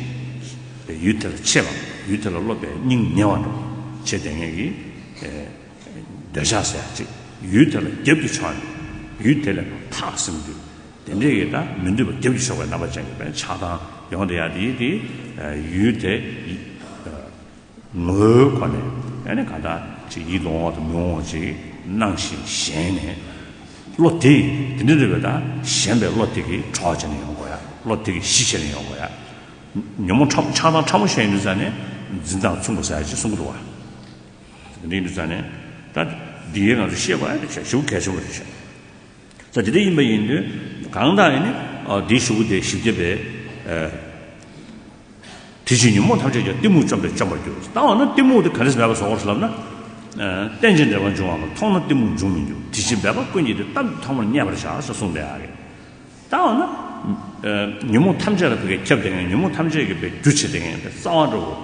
ཡུལ་དེ་ལ་ཆེས་པ། ཡུལ་དེ་ལ་སློབ་པའི་སྙིང་ཉེ་བ་འདྲ་བྱེད་བསྡད་མཁན་གྱི། ཨ། འདོད་ཆགས་ཟེར་ཡ་ཅིག་ཡུལ་དེ་ལ་རྒྱབ་ཏུ་ཕྱོགས་ནས་ཡུལ་དེ་ལས་ཐག་ཟིན་དུས། དེ་འདྲའི་ཡི་དྭགས་མི་འདོད་པ་རྒྱབ་ཀྱི་ཕྱོགས་པའི་རྣམ་པ་ཅན་གྱི་བས་ཆགས་སྡང་ཡོང་བསྡད་ཡ་དེ་ཡི་དེ། ཡུལ་དེ་ངོ་བོའི་སྒོ་ནས་ཨ་ནི་གང་ལྟར་ཅིག་ཡིད་དུ་འོང་བ་དང་མི་འོང་བ་ཅིག་སྣང་ཞིང་ཞེན་ནས། བློ་དེ་དེ་འདྲ་རེད་པས། ད་ཞེན་པའི་བློ་དེ་གི་གྲོགས་བྱས་ནས་ཡོང་དགོས་ཡ། བློ་དེ་གི་གཞི་བྱས་ནས་ཡོང་དགོས་ཡ། ཉོན་མོངས་ཕྲ་མོ་ཆགས་སྡང་ཕྲ་མོ་ཞིག་ཡིན་དུས་ཙང་ནས་འཛིན་སྟངས་མཚུངས་པ་ཟེར་ཡ་ཅིག་གསུང་གི་འདུག་བ། དེ་འདྲ་ཡིན་དུས་ཙང་ནས་ད་འདི་ཡི་ང་ཚོ་ཤེས་དགོས་ཡ་དེ་ཞེ་པོ་གལ་ཆེན་པོ་རེད་ཤག་ད་དེ་འདྲ་ཡིན་པ་ཡིན་དུས་གང་ལྟར་ཡིན་ནི། ཨ། འདིའི་གཞུག་གུ་དེ་བཞི་བརྒྱ་པའི། ཨ། དེ་བཞིན་ཉོན་མོངས་ཐམས་ཅད་ཀྱང་གཏི་མུག་བཅོམ་པས་བཅོམ་པར་འགྱུར། ད་འོ་ན་གཏི་མུག་དེ་ག་འདྲས་མེད་པར་བཟོ་དགོས་ལབ་ན། ཨ། རྟེན་ཅིང་འབྲེལ་བར་འབྱུང་བ་ལ། མཐོང་ན་གཏི་མུག་འབྱུང་མི་འགྱུར། དེ་བཞིན་སྦས་པ་ཀུན་གྱི་སྟེ། གཏན་དུ་མཐོང་བར་མཉེས་པར་བྱ། ཞེས་གསུངས་པ་རེད། ད་འོ་ན། ཨ། ཉོན་མོངས་ཐམས་ཅད་ལ་བོད་སྐད་ཁྱབ་བསྡད་མཁན། ཉོན་མོངས་ཐམས་ཅད་ཀྱི་བའི་རྒྱུ་བྱེད་བསྡད་མཁན་དེ་རྩ་བ་འགྲོ་བོ།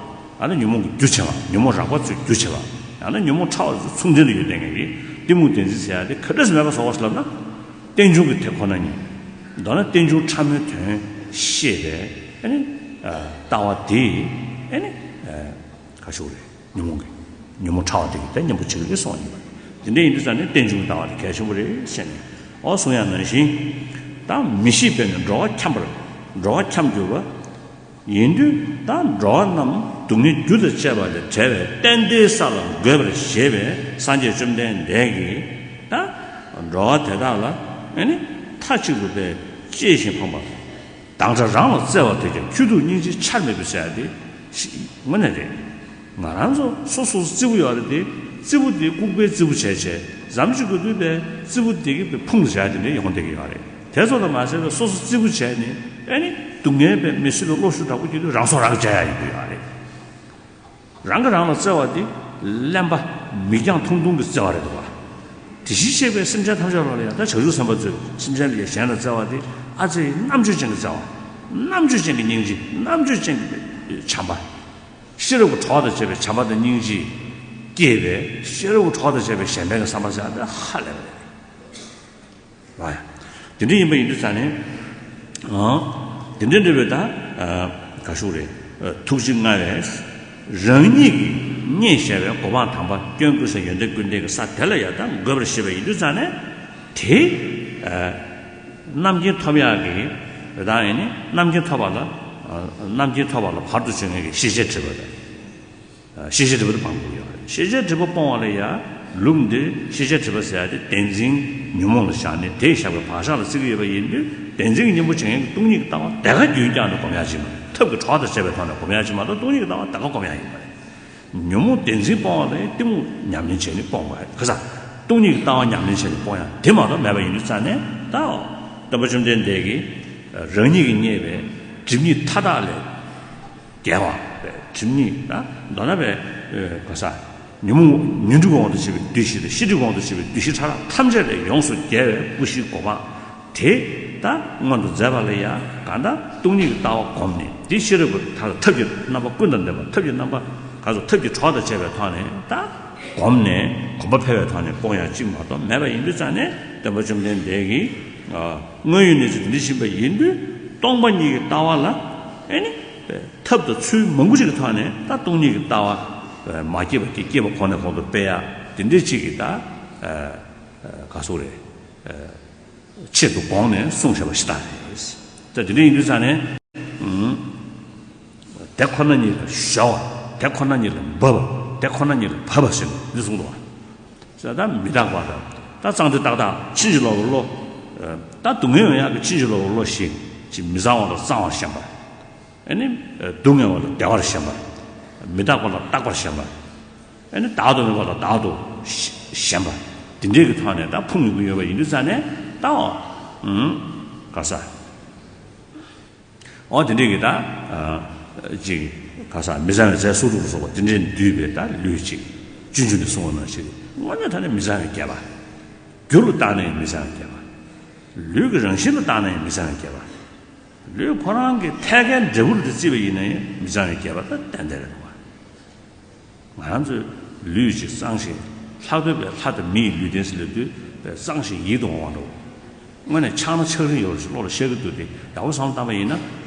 ཨ་ནི་ཉོན་མོངས་ཀྱི་རྒྱུ་བྱེད་པ། ཉོན་མོངས་རགས་པ་ཚོའི་རྒྱུ་བྱེད་པ། ཡང་ན་ཉོན་མོངས་ཕྲ་བ་ཚོའི་མཚུངས་ལྡན་དུ་ཡོད་བསྡད་མཁན་གྱི་གཏི་མུག་བདེན་འཛིན་ཟེར་ཡ་དེ་ག་འདྲས་མེད་པ་བཟོ་དགོས་ལབ་ན། རྟེན་འབྱུང་གི་དེ་ཁོ་ན་ཉིད། མདོར་ན་རྟེན་འབྱུང་ཕྲ་མོའི་དོན་ཤེས་པའི་ཨ་ནི། ཨ། ལྟ་བ་དེ་ཨ་ནི། ཨ། ག་ཞུ་རེད། ཉོན་མོངས་ཀྱི་ཉོན་མོངས་ཕྲ་བ་དེ་གི་དེ་གཉེན་པོ་བྱེད་ཀྱི་རེད་གསུངས་པ་ཡིན་པ། དེ་འདྲ་ཡིན་དུས་ཙང་ནས་རྟེན་འབྱུང་གི་ལྟ་བ་དེ་གལ་ཆེན་པོ་རེད་ཟེར་ནས། འོ་གསུང་ཡ་ནང་བཞིན། ད་མི་ཤེས་པས་ནི་འགྲོ་བ་འཁྱམས་པར། འགྲོ་བ་འཁྱམས་གྱུར་པ་ཡིན་དུས། ད་འགྲོ་བ་རྣམས་སྡུག་བསྔལ་རྒྱུ་དང་བཅས་པ་ལས་བྲལ་བའི་གཏན་བདེའི་ས་ལ་འགོད་པར་བཞེད་པའི་སངས་རྒྱས་བཅོམ་ལྡན་འདས་ཀྱིས། ད་འགྲོ་བ་དེ་དག་ལ་ཨ་ནི་མཐའ་གཅིག་ཏུ་དཔེ་གཅེས་ཤིང་ཕངས་པ། སྡང་དགྲ་རང་ལ་བརྩེ་བ་དེ་ཀྱང་ཁྱོད་ཐུགས་སྙིང་རྗེ་ཆར་མེད་པའི་ཟེར་ཡ་དེ་ཞིག་དངོས་གནས་རེད། ང་རང་ཚོ་སོ་སོ་སོ་རྩེ་པོ་ཡོད་རེད་དེ། རྩེ་པོ་དེ་ལྐུགས་པའི་རྩེ་པོ་བྱས་བྱས་ཟམ་ཞིག་གི་དུས་པའི་རྩེ་པོ་དེ་གི་དཔེ་ཕུང་དུ་བྱ་དེ་འདྲ་ཡོང་བསྡད་ཀྱི་ཡོད་རེད། དེ་ཚོ་ལ་མ་ཟད་པའི་སོ་སོ་རྩེ་པོ་བྱས་ནས་ཨ་ནི་སྡུག་བསྔལ་པའི་མི་སེར་ལ་བློ་ཤུགས་དྲག་པོ་སྐྱེ་དུས་རང་སྲོག་རང་གིས་བཅད་ཡ་ཡིན་གྱི་ཡོད་རེད། རང་གིས་རང་ལ་བརྩེ་བ་དེ་གླེན་པ་མིག་རྒྱང་ཐུང་ཐུང་གི་བརྩེ་བ་རེད་འདུག་བ། དེ་བཞིན་གཤེགས་པའི་སེམས་ཅན་ཐམས་ཅད་ལ་ཡང་། ད་བྱང་ཆུབ་སེམས་དཔའ་ཚོས་སེམས་ཅན་ལ་ཡང་གཞན་ལ་བརྩེ་བ་དེ་ཨ་ཙི་རྣམ་དཔྱོད་ཅན་གྱི་བརྩེ་བ། རྣམ་དཔྱོད་ཅན་གྱི་སྙིང་རྗེ། རྣམ་དཔྱོད་ཅན་གྱི་བྱམས་པ། ཤེས་རབ་ཀྱི་གྲོགས་དང་བཅས་པའི་བྱམས་པ་དང་སྙིང་རྗེ་སྐྱེས་པའི་ཤེས་རབ་ཀྱི་གྲོགས་དང་བཅས་པའི་གཞན་ཕན་གྱི་བསམ་པ་ཟེར་ཡ་དེ་ཧ་ལས་པ་རེད། ལགས་ཡ། དེ་འདྲ་ཡིན་པ་ཡིན་དུས་ཙང་ནས། ཨང་། དེ་འདྲ་འདྲ་བའི་ད། ཨ། ག་ཞུ་རེད། ཨ། ཐུགས་རྗེ་མངའ་བས། རང་ཉིད་ཀྱིས་རྙེད་བཞག་པའི་གོ་འཕང་དམ་པ་སྐྱོང་དགོས་ས་ཡོན་ཏན་ཀུན་ལྡན་གྱི་ས་དེ་ལ་ཡ་ད་འགོད་པར་བཞེད་པ་ཡིན་དུས་ཙང་ནས། དེ། ཨ། རྣམ་མཁྱེན་ཐོབ་ཡག་གི་ད་ཡིན་ནི་རྣམ་མཁྱེན་ཐོབ་པ་ལ། ཨ། རྣམ་མཁྱེན་ཐོབ་པ་ལ་བར་དུ་གཅོད་མཁན་གྱི་ཤེས་བྱའི་སྒྲིབ་པ་དང་། ཤེས་བྱའི་སྒྲིབ་པ་དེ་སྤང་དགོས་ཀྱི་ཡོད་རེད། ཤེས་བྱའི་སྒྲིབ་པ་སྤོང་བ་ལ་ཡང་ལུགས་འདི་ཤེས་བྱའི་སྒྲིབ་པ་ཟེར་ཡ་དེ་བདེན་འཛིན་ཉོན་མོངས་ལ་བཞག་ནས་དེ་བཞག་པའི་བག་ཆགས་ལ་བརྩི་གི་ཡོད་པ་ཡིན་དུས། བདེན་འཛིན་གྱི་གཉེན་པོ་བྱེད་མཁན་གྱི་སྟོང་ཉིད་ཀྱི་ལྟ་བ་དེ་ག་རྒྱུན་བསྐྱངས་ནས་སྒོམ་ཡ་ཅིག་མ་རེད། ཐབས་ཀྱི་གྲོགས་དང་བཅས་པའི་ཐོག་ནས་སྒོམ་ཡ་ཅིག་མ་གཏོགས་སྟོང་ཉིད་ཀྱི་ལྟ་བ་དེ་ག་སྒོམ་ཡ་ཡིན་པ་རེད། ཉོན་མོངས་བདེན་འཛིན་སྤོང་བ་ལ་གཏི་མུག་ཉམས་ལེན་བྱས་ནས་སྤོང་དགོས་རེད། ག་ས། སྟོང་ཉིད་ཀྱི་ལྟ་བ་ཉམས་ལེན་བྱས་ནས་སྤོང་ཡ་དེ་མ་གཏོགས་མེད་པ་ཡིན་དུས་ཙང་ནས། ད་སྟོན་པ་བཅོམ་ལྡན་འདས་ཀྱིས་རང་ཉིད་ཀྱིས་རྙེད་པའི་སྒྲིབ་གཉིས་མཐའ་དག་ལས་རྒྱལ་བ། སྒྲིབ་གཉིས་ད་མདོར་ན་བའི་ག་ས། ཉོན་མོངས་ཉོན་སྒྲིབ་ཀྱི་དབང་དུ་བྱས་པའི་བདུད་བཞི་དང་ཤེས་སྒྲིབ་ཀྱི་དབང་དུ་བྱས་པའི་བདུད་བཞི་ཕྲ་རགས་ཐམས་ཅད་ལས་ཡོངས་སུ་རྒྱལ་བའི་སྐུ་བཞིའི་གོ་འཕང་དེ་ད་མངོན་དུ་མཛད་པ་ལ་ཡང་གང་ལྟར་སྟོང་ཉིད་ཀྱི་ལྟ་བ་བསྒོམས་ནས། དེ་ཤེས་རབ་ཀྱི་ཐབས་ཀྱི་རྣམ་པ་ཀུན་དང་ལྡན་པ། ཐབས་ཀྱི་རྣམ་པ་ག་ཚོད་ཐབས་ཀྱི་གྲོགས་དང་བཅས་པའི་ཐོག་ནས་ད་བསྒོམས་ནས་གོམས་པ་འཕེལ་བའི་ཐོག་ནས་སྤོང་ཡ་གཅིག་མ་གཏོགས་མེད་པ་ཡིན་དུས་ཙང་ནས། སྟོན་པ་བཅོམ་ལྡན་འདས་ཀྱིས་སྔོན་ཡོད་གནས་ཚུལ་འདི་འདྲ་ཕྱིན་པ་ཡིན་དུས། སྟོང་པ་ཉིད་ཀྱི་ལྟ་བ་ལ་ཨེ་ནི་ཐབས་དང་ཚུལ་མང་པོ་ཞིག་གི་ཐོག་ནས་ད་སྟོང་ཉིད་ཀྱི་ལྟ་བ་མ་སྐྱེས་པ་སྐྱེ། སྐྱེས་པ་གོང་ནས་གོང་དུ་སྤེལ་ཡ་དེ་འདྲའི་ཅིག་གི་ད་ག་སོགས་རེད། ཆེད་དུ་དགོངས་ནས་གསུངས་བཞག་པ་ཞིག་ད་རེད། ད་དེ་འདྲ་ཡིན་དུས་ཙང་ནས། དེ་ཁོ་ན་ཉིད་ལ་གཞོལ་བ། དེ་ཁོ་ན་ཉིད་ལ་འབབ་པ། དེ་ཁོ་ན་ཉིད་ལ་བབ་པ་ཟེར་ནས་འདི་གསུངས་འདུག་བ། ཟེར་ད་མི་རྟག་པ་དང་། ད་གཙང་སྟེ་ཏག་ཏག་ཕྱིན་ཅི་ལོག་གི་བློ། ད་སྡུག་བསྔལ་ཡོང་ཡག་གི་ཕྱིན་ཅི་ལོག་གི་བློ་ཞིག་ཅིག་མི་གཙང་བ་ལ་གཙང་བར་ཞེན་པ། ཨེ་ནི། སྡུག་བསྔལ་བ་ལ་བདེ་བར་ཞེན་པ། མི་རྟག་པ་ལ་རྟག་པར་ཞེན་པ། ཨེ་ནི་བདག་ཏུ་མེད་པ་ལ་བདག་ཏུ་ཞེན་པ། དེ་འདྲའི་གི་ཐོག་ནས་ད་ཕུང་ཡོང་གི་ཡོད་པ་ཡིན་དུས་ཙང་ནས་ད། ཨང་། ག་ས། འོ་དེ་འདྲའི་གི་ད། ཅིག་ག་ས་མི་གཙང་བའི་རྫས་སོ་དྲུག་ལ་སོགས་པ་དེ་འདྲའི་འདུས་པའི་ད་ལུས་ཅིག་སྤྱོད་འཇུག་ནས་གསུངས་པ་ནང་བཞིན། དངོས་གནས་དྲང་གནས་མི་གཙང་བའི་སྐྱེས་པ། རྒྱུ་ལ་བརྟགས་ནའི་མི་གཙང་བའི་སྐྱེས་པ། ལུས་ཀྱི་རང་བཞིན་ལ་བརྟགས་ནའི་མི་གཙང་བའི་སྐྱེས་པ། ལུས་ཁོ་རང་གི་ཐད་ཀའི་འབྲས་བུ་ལ་དེ་བརྩིས་པ་ཡིན་ན་ཡང་མི་གཙང་བའི་སྐྱེས་པ་ད་ཏན་ཏན་རེད་འདུག་བ། ང་རང་ཚོའི་ལུས་ཅིག་གཙང་ཞིང་ལྷག་དོན་པའི་ལྷ་དང་མི་ཡི་ལུས་རྟེན་ཟེར་ལབ་དུས་གཙང་ཞིང་ཡིད་དུ་འོང་བ་འདྲ་བོ། དངོས་གནས་ཆགས་ན་ཆགས་རིན་ཡོད་རེད་ཅེས་བློ་ལ་ཤར་གྱི་འདུག་སྟེ། ཡག་པོ་བསམ་བློ་བཏང་པ་ཡིན་ན།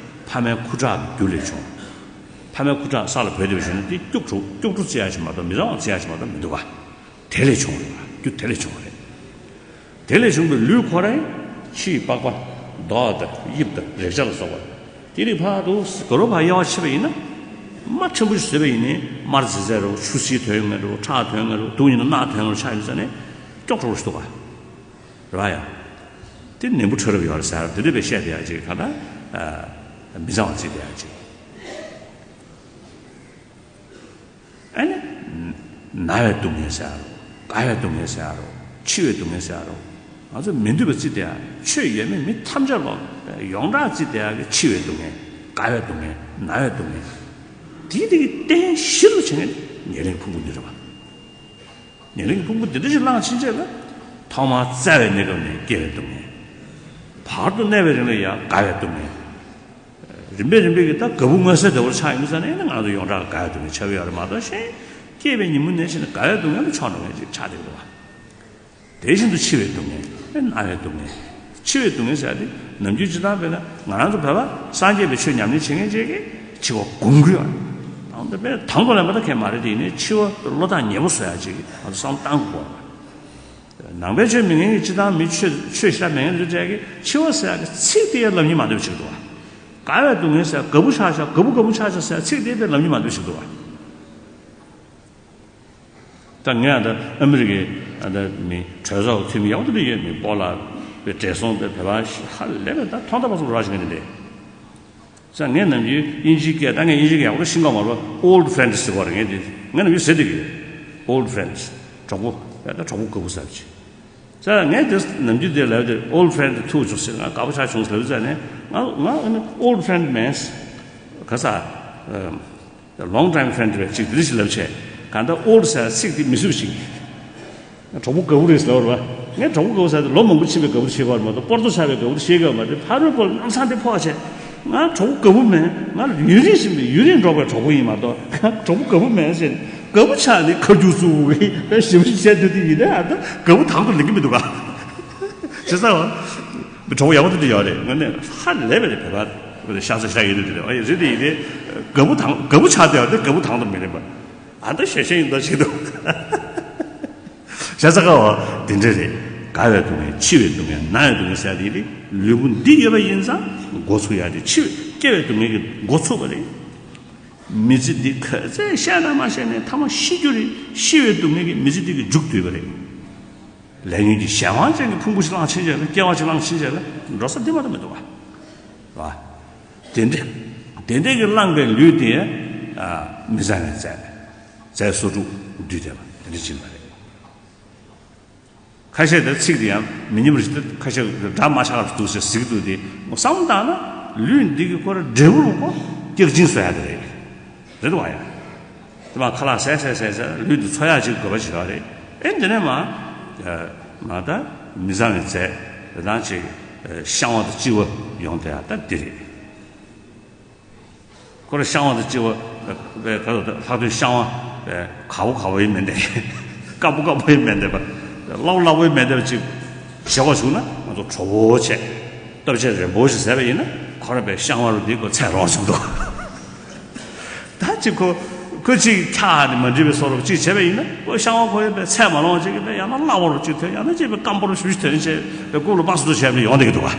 ཕ་མའི་ཁུ་ཁྲག་གི་རྒྱུ་ལས་བྱུང་། ཕ་མའི་ཁུ་ཁྲག་ས་ལ་བུད་བསྡད་པ་བྱུང་ན་དེ་སྐྱུག་བྲོ་སྐྱུག་བྲོ་བརྩི་ཡ་ཞིག་མ་གཏོགས་མི་གཙང་བ་བརྩི་ཡ་ཞིག་མ་གཏོགས་མི་འདུག་ག། དེ་ལས་བྱུང་བ་རེད་བ། རྒྱུ་དེ་ལས་བྱུང་བ་རེད། དེ་ལས་བྱུང་བའི་ལུས་ཁོ་རང་ཕྱིའི་པགས་པ། མདོག་དང་དབྱིབས་དང་རེག་བྱ་ལ་སོགས་པ། དེ་རིགས་ཕར་དུ་དགའ་རབ་ཕར་དབྱེ་བ་ཕྱེ་བ་ཡིན་ན། དམར་ཕྲན་བུ་ཞིག་བཟོས་པ་ཡིན་ནའི་དམར་ཟེར་ཟེར་རོ། ཆུ་སེར་ཐོན་ཡོང་གི་རེད་རོ། ཁྲག་ཐོན་གྱི་རེད་རོ། དུག་ཡིན་ན་རྣག་ཐོན་གྱི་རེད་རོ། ཆ་ཡིན་ཟེར་ནས་སྐྱུག་བྲོ་བོ་ཞིག་འདུག་ག། རེད་བ་ཡ། དེ་ནད་འབུ་ཕྲ་རབ་ཡོད་རེད་ཟེར། དེ་འདྲ་བའི་བཤད་བསྡད་ཡ་ཅིག་གང་ལྟར་མི་གཙང་བ་བརྩིས་བསྡད་ཡ་ཅིག། ཨ་ནི། ན་བའི་སྡུག་བསྔལ་ཟེར་ཡ་རོ། རྒ་བའི་སྡུག་བསྔལ་ཟེར་ཡ་རོ། འཆི་བའི་སྡུག་བསྔལ་ཟེར་ཡ་རོ། ང་ཚོ་མི་འདོད་པ་བརྩིས་བསྡད་ཡ། ཆོས་ཡོད་མེད་མི་ཐམས་ཅད་ལ་ཡོངས་གྲགས་བརྩིས་བསྡད་ཡ་གི་འཆི་བའི་སྡུག་བསྔལ། རྒ་བའི་སྡུག་བསྔལ། ན་བའི་སྡུག་བསྔལ། དེའི་སྟེང་གི་རྟེན་གཞི་རུ་བྱེད་མཁན་ཉེར་ལེན་གྱི་ཕུང་པོ་འདི་རེད་བ། ཉེར་ལེན་གྱི་ཕུང་པོ་འདི་འདྲ་ཞིག་བླངས་ཕྱིན་ཆད་ལ། ཐོག་མར་བཙའ་བའི་གནས་སྐབས་ནས་སྐྱེ་བའི་སྡུག་བསྔལ། བར་དུ་གནས་པའི་རིང་ལ་ཡང་རྒ་བའི་སྡུག་བསྔལ། རིམ་པས་རིམ་པས་ཀྱིས་ད་རྒད་པོ་མངོན་གསལ་དོད་པོ་ཆགས་ཡིན་ཙང་ནས་ང་ཚོ་ཡོངས་གྲགས་རྒ་བའི་སྡུག་བསྔལ་ཆགས་ཀྱི་ཡོད་རེད་མ་གཏོགས། གཞན་སྐྱེས་པའི་ཉིན་མོ་ནས་བྱས་ནས་རྒ་བའི་སྡུག་བསྔལ་ལ་ཕྱོགས་འགྲོ་མཁན་ཅིག་ཆགས་བསྡད་ཀྱི་འདུག་བ། དེ་བཞིན་དུ་འཆི་བའི་སྡུག་བསྔལ། ན་བའི་སྡུག་བསྔལ། འཆི་བའི་སྡུག་བསྔལ་ཟེར་ཡ་དེ་ནམ་རྒྱུན་སྤྱིར་བཏང་དཔེར་ན་ང་རང་ཚོ་བོད་པ་སངས་རྒྱས་པའི་ཆོས་ཉམས་ལེན་བྱེད་མཁན་ཅིག་གིས་འཆི་བ་སྒོམ་གྱི་ཡོད་རེད། དང་དུ་དཔེ་དང་དུ་ལེན་པ་ད་གལ་མ་རེད། དེ་ཡིན་ནའི་འཆི་བ་བློ་ཐག་ཉེ་པོ་བཟོ་ཡ་ཅིག་ང་ཚོ་བསམ་བློ་བཏང་དགོས་པ་རེད། ནང་པའི་ཆོས་མི་ཉན་གྱི་སྤྱིར་བཏང་མི་ཆོས་ཆོས་ཞེ་དྲག་མི་ཉན་དེ་ཚོའི་གྲས་ཀྱིས་འཆི་བ་ཟེར་ཡག་གི་ཚིག་དེ་ཡང་ལབ་སྙིང་མ་འདོད་པ་ཞིག་འདུག་བ། རྒ་བའི་སྡུག་བསྔལ་ཟེར་ཡག་རྒད་པོ་ཆགས་ཤག་རྒད་པོ་རྒད་པོ་ཆགས་ཤག་ཟེར་ཡག་ཚིག་དེ་དཔེ་ལབ་སྙིང་མ་འདོད་པ་ཞིག་འདུག་བ། ད་ངས་ད་ཨ་མི་རི་ཀའི་ཨ་ད་མི་གྲོས་ཚོགས་ཀྱི་འཐུས་མི་ཡག་པོ་དེ་འདྲ་ཡོད། མི་སྤོ་ལགས་པའི་བགྲེས་སོང་དཔེ་བོད་པ་ཧ་ལས་པའི་ད་ཐོག་མཐའ་བར་གསུམ་རོགས་བྱེད་མཁན་དེ་འདྲས། ས་ངས་ནམ་རྒྱུན་དབྱིན་ཇིའི་སྐད། ད་ངས་དབྱིན་ཇི་སྐད་ཡག་པོ་ཤེས་ཀྱི་མ་རེད་པ། old friends ཟེར་གྱི་རེད། ངས་དེ་ངས་ནམ་རྒྱུན་ཟེར་བསྡད་ཀྱི་ཡོད། old friends། གྲོགས་པོ། ད་གྲོགས་པོ་རྒད་པོ་ཟེར་བ་ཅིག། ས་ངས་དེ་ནམ་རྒྱུན་དེ་ལབ་དེ་old friend ཐུག་བྱུང་ཟེར། ང་དགའ་པོ་ཆགས་བྱུང་ཟེར་ལབ་ཙང་ནས། ང་ང་ཨ་ནི་old friend མིན། ག་ས། long time friend རེད་ཅིག་དེ་འདྲ་ཞིག་ལབ་བྱས། གང་ལྟར་old ཟེར་ཚིག་དེ་མི་བཟོད་པ་ཅིག། གྲོགས་པོ་རྒད་པོ་རེད་ཟེར་ལབ་པ་རེད་པ། ངས་གྲོགས་པོ་རྒད་པོ་ཟེར་དེ་ལོ་མང་པོ་ཕྱིན་པའི་རྒད་པོ་དེ་ཤེས་ཀྱི་ཡོད་མ་རེད། སྤོར་ཏོ་ཆགས་པའི་རྒད་པོ་དེ་ཤེས་ཀྱི་ཡོད་མ་རེད། ཕ་རོལ་པོ་ལ་ལམ་སང་དེ་ཕོག་བྱས། ང་གྲོགས་པོ་རྒད་པོ་མིན། ང་ཡུན་རིང་ཕྱིན་པའི་ཡུན་རིང་འགྲོགས་པའི་གྲོགས་པོ་ཡིན་མ་གཏོགས། ང་གྲོགས་པོ་རྒད་པོ་མིན་ཟེར། རྒད་པོ་ཆགས་ནས་ཁ་རྒྱུག་བཙུགས་པའི་ཞིབ་འཇུག་བྱས་དུས་དེ་ཡིན་ན། ཨ་ད་རྒད་པོ་དང་དུ་ལེན་གྱི་མི་འདུག་ག། བྱས་ཙང་གྲོགས་པོ་ཡག་པོ་དེ་འདྲ་ཡོད་རེད། དངོས་གནས་ཧ་ལས་པ་རེད། བོད་པ་ཤ་ཚ་ཤ་ཡིན་དུས་དེ་རེད། ཨ་ཡིན་རེད། དེ་ཡིན་དེ་རྒད་པོ་དང་རྒད་པོ་ཆགས་བསྡད་པ་དེ་རྒད་པོ་དང་དུ་མི་ལེན་པ། ཨ་ད་ཞེ་ཞེ་ཡིན་ད་ཞིག་འདུག། བྱས་ཙང་ག་བ་དེ་འདྲ་རེད། རྒ་བའི་སྡུག་བསྔལ། འཆི་བའི་སྡུག་བསྔལ། ན་བའི་སྡུག་བསྔལ་ཟེར་ཡ་དེ་ལུས་པོ་འདི་ཡོད་པ་ཡིན་ཙང་འགོ་ཚུགས་ཡ་དེ། འཆི་བའི་སྐྱེ་བའི་སྡུག་བསྔལ་གྱི་འགོ་ཚུགས་པ་རེད། མི་ཚེ་འདི་ག་ཚད་བཤད་ན་མ་བཤད་ནས་མཐའ་མ་ཤི་རྒྱུ་རེད། ཤི་བའི་སྡུག་བསྔལ་གྱིས་མི་ཚེ་འདི་གི་མཇུག་བསྡུས་པ་རེད། ལས་ཉོན་གྱི་གཞན་དབང་ཅན་གྱི་ཕུང་པོ་ཞིག་བླངས་ཕྱིན་བྱས་ལ། སྐྱེ་བ་ཞིག་བླངས་ཕྱིན་བྱས་ལ། འགྲོ་ས་འདི་མ་གཏོགས་མི་འདུག་བ། བ། དེ་འདྲ་དེ་འདྲ་གི་བླངས་པའི་ལུས་དེ། ཨ། མི་གཙང་བའི་རྫས། རྫས་སོ་དྲུག་འདུས་བསྡད་པ་དེ་འདྲ་ཕྱིན་པ་རེད། ཁ་ཤས་དེ་ཚིག་དེ་ཡང་མི་ཉན་པ་ཞིག་ད་ཁ་ཤས་སྒྲ་མ་ཆགས་པ་འདུག་ཟེར་ཟེར་གྱི་འདུག་སྟེ། བསམ་བློ་བཏང་ན་ལུས་འདི་གི་ཁོ་ར་འབྲས་བུ་ལ་ཁོ་སྐྱག་གཅིན་བཟོ་ཡ་དེ་རེད། རེད་འདུག་བ་ཡ། དེ་མ་ཁ་ལག་ཟས་ཟས་ཟས་ཟས་ལུས་འདི་འཚོ་ཡ་ཅིག་དགོས་པ་ཞིག་རེད། ཨེ་འདི་ནས་མ། མ་ད་མི་གཙང་བའི་རྫས་དེ་དང་ཅིག་བཤང་བ་དང་གཅི་བ་ཡོང་དེ་ཡ་ད་འདི་རེད། ཁོ་ར་བཤང་བ་དང་གཅི་བ་པའི་ག་ལ་ལྷག་དོན་བཤང་བ་པའི་ག་བོ་ག་བོ་ཡིན་མིན་དེ། དཀར་པོ་དཀར་པོ་ཡིན་མིན་དེ་པ། གླག་པོ་གླག་པོ་ཡིན་མིན་དེ་པ་ཅིག་བྱེད་དགོས་བྱུང་ན། ང་ཚོ་གྲོགས་པོ་བྱས། སྟོབས་ཆེན་རིན་པོ་ཆེ་ཟེར་བ་ཡིན་ན། ཁོ་ར་པའི་བཤང་བ་རུ་འདི་ཁོ་ཚད་རོགས་བྱུང་འདུག། ད་ཅིག་ཁོ་ཁོ་ཅིག་ཁྱག་ནི་མ་འགྲིག་པའི་བཟོ་འདྲ་ཅིག་བྱས་པ་ཡིན་ན། ཁོ་བཤང་བ་ཁོ་ཡི་པའི་ཚད་མ་ལོངས་ཅིག་གི་པའི་ཡང་ན་གླག་པོ་རུ་ཅིག་ཐོན། ཡང་ན་ཅིག་པའི་སྐམ་པོ་རུ་ཞུ་ཞུ་ཐོན་བྱས་པའི་ཀུ་ལུ་པ་སུ་ཏུ་བྱས་པའི་ཡོང་བསྡད་ཀྱི་འདུག་ག།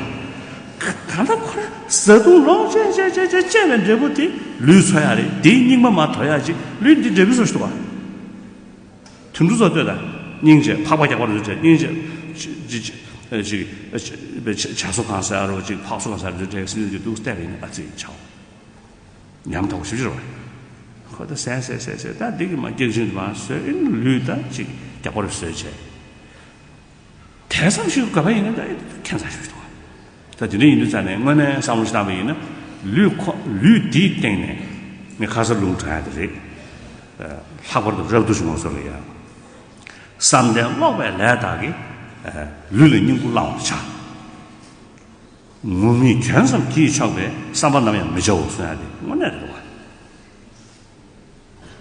གང་ལྟར་ཁོ་ར་བཟའ་བཏུང་ལོངས་སྤྱད་སྤྱད་སྤྱད་སྤྱད་སྤྱད་པའི་འབྲས་བུ་དེ་ལུས་འཚོ་ཡ་རེད། དེའི་སྙིགས་མ་མར་དོར་ཡ་ཅིག་ལུས་འདི་འབྲས་བུ་བཟོ་ཞིག་འདུག་ག། དུད་འགྲོ་ཚོ་ལྟོས་དང་། སྙིང་རྗེ་ཕག་པ་རྒྱག་པ་རུ་འདྲ། སྙིང་རྗེ་ཅིག་ཅིག་ཅིག་ཅིག་བྱ་སོ་གང་ཟེར་རོ། ཅིག་ཕག་སོ་གང་ཟེར་རོ་འདྲ། སེམས་ཀྱི་འདུག་བལྟས་པ་ཡིན་ན་ཨ་ཙི་ཆའོ། ཉམ་ཐག་པོ་ཞིབ་ཞིབ་རེད་བ། ཁོ་ད་ཟས་ཟས་ཟས་ཟས་ད་འདི་གི་མ་སྐྱག་གཅིན་དུ་མ་བཟོས། ཨེ་ལུས་ད་ཅིག་རྒྱགས་པ་རུ་བཟོས་བྱས། དེང་སང་ཞིག་ག་པ་ཡིན་ན་ད་ཨེ་ཁྱད་མཚར་ཞིག་འདུག་བ། ད་དེ་འདྲ་ཡིན་དུས་ཙང་ནས་དངོས་གནས་བསམ་བློ་ཞིག་བཏང་པ་ཡིན་ན། ལུས་ཁོ་ལུས་འདིའི་སྟེང་ནས་ངས་ཁ་ས་ལུང་དྲངས་ཡ་དེ་རེད། ལྷག་པར་དུ་རབ་ཏུ་བྱུང་བ་སོགས་ལ་ཡང་། བསམ་གཏན་ལོག་པའི་ལས་དག་གིས། ལུས་ལ་བསྙེན་བཀུར་བླང་བར་བྱ། ངུར་སྨྲིག་གྱོན་ཙམ་གྱིས་ཆོག་པའི་བསམ་པ་ནམ་ཡང་མི་བྱའོ་གསུང་ཡ་དེ་དངོས་གནས་རེད་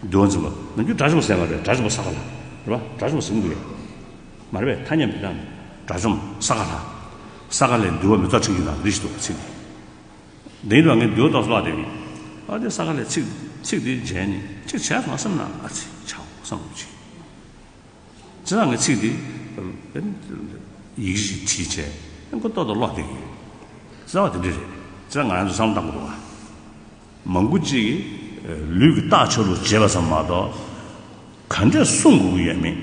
བ། འདུལ་བ་འཛིན་པ་ནམ་རྒྱུན་དགྲ་བཅོམ་ཟེར་བ་རེད། དགྲ་བཅོམ་པ་ས་ག་ལ་རེད་བ། དགྲ་བཅོམ་པ་ཟེར་གི་འདུག་ཡ། མ་རེད་པས། ཐ་སྙད་མི་འདྲ་ནི། དགྲ་བཅོམ་ས་ག་ལ། ས་ག་ལས་འདུལ་བ་མི་རྟག་ཁྲིད་ཀྱི་ན་རེ་ཞིག་འདུག་ཚིག་འདི། འདི་ཡིན་དུས་ངས་འདུལ་བ་ཏོག་ཙམ་ཀློག་བསྡད་ཡིན། ཨ་དེ་ས་ག་ལས་ཚིག་ཚིག་འདི་མཇལ་ནས་གཅིག་བྱས་སོང་བསམ་ན་ཨ་ཙི་བྱའོ་བསམ་གྱི། བྱས་ཙང་ངས་ཚིག་འདི་ཡི་གེ་ཞིག་བྲིས་བྱས་ཁོ་ཏོག་ཏོག་ཀློག་བསྡད་ཀྱི་ཡོད། བྱས་ཙང་དེ་འདྲ་རེད། བྱས་ཙང་ང་རང་ཚོ་བསམ་བློ་བཏང་དགོས་འདུག་བ། མང་པོ་ཅིག་གིས་ལུས་ཀྱི་རྟགས་ཆ་ལུགས་བྱེད་པ་ཙམ་མ་གཏོགས། ག་འདྲས་གསུང་དགོས་ཀྱི་ཡོད་མེད།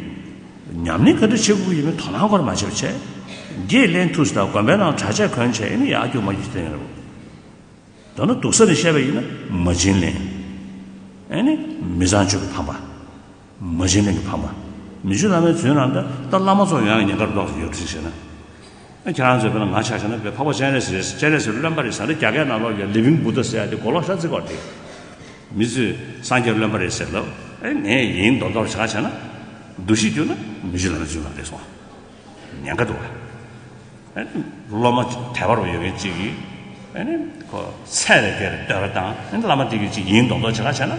ཉམས་ལེན་ག་འདྲས་བྱེད་དགོས་ཀྱི་ཡོད་མེད་དོ་སྣང་སྐོར་མ་བྱས་པ་བྱས། དགེ་ལེན་ཐུགས་སུ་དང་དགོན་པའི་ནང་གྲྭ་ཆས་གོན་བྱས་ཨེ་ནི་ཡར་རྒྱུག་མར་རྒྱུག་བྱེད་མཁན་རེད། མདོར་ན་སྡུག་ས་ནས་བཤད་པ་ཡིན་ན་མ་བྱིན་ལེན། ཨེ་ནི་མི་ཚངས་སྤྱོད་ཀྱི་ཕམ་པ། མ་བྱིན་ལེན་གྱི་ཕམ་པ། མི་ཆོས་བླ་མའི་རྫུན་ནང་ད་ལྟ་བླ་མ་ཚོ་ཡང་ཉེན་ཁར་འདུག་ཟེར་ཡོད་དུས་ཟེར་ན། ཨ་ཁྱེད་རང་ཚོས་དཔེར་ན་ང་ཆ་བཞག་ན་དཔེ་འཕགས་པ་སྤྱན་རས་གཟིགས་རེད། སྤྱན་རས་གཟིགས་རློན་པ་རེད་ཟེར་ན་རྒྱ་སྐད་ནང་ལོགས་ཀྱི་ལི་བིང་བུ་ཏ་ཟེར་ཡ་དེ་གོ་ལོག་ཤ་ཚིག་གོ་དེ། མི་ཚོས་སངས་རྒྱས་རློན་པ་རེད་ཟེར་ལབ། ཨེ་ངས་ཡིན་མདོག་མདོག་བྱ་བྱས་ན། འདུ་ཤེས་བསྒྱུར་ན་མི་ཆོས་བླ་མའི་རྫུན་མ་རེད་སོང་། ཉེན་ཁ་འདུག་བ། ཨེ་སློབ་མ་དད་པ་རུ་ཡོད་མཁན་གཅིག་གིས་ཨེ་ནི་ཁོ་ཚད་ལས་བརྒལ་བའི་བསྟོད་ར་བཏང་། ཨེ་ནི་བླ་མ་དེ་གིས་གཅིག་ཡིན་མདོག་མདོག་བྱེད་ཁ་བྱས་ན།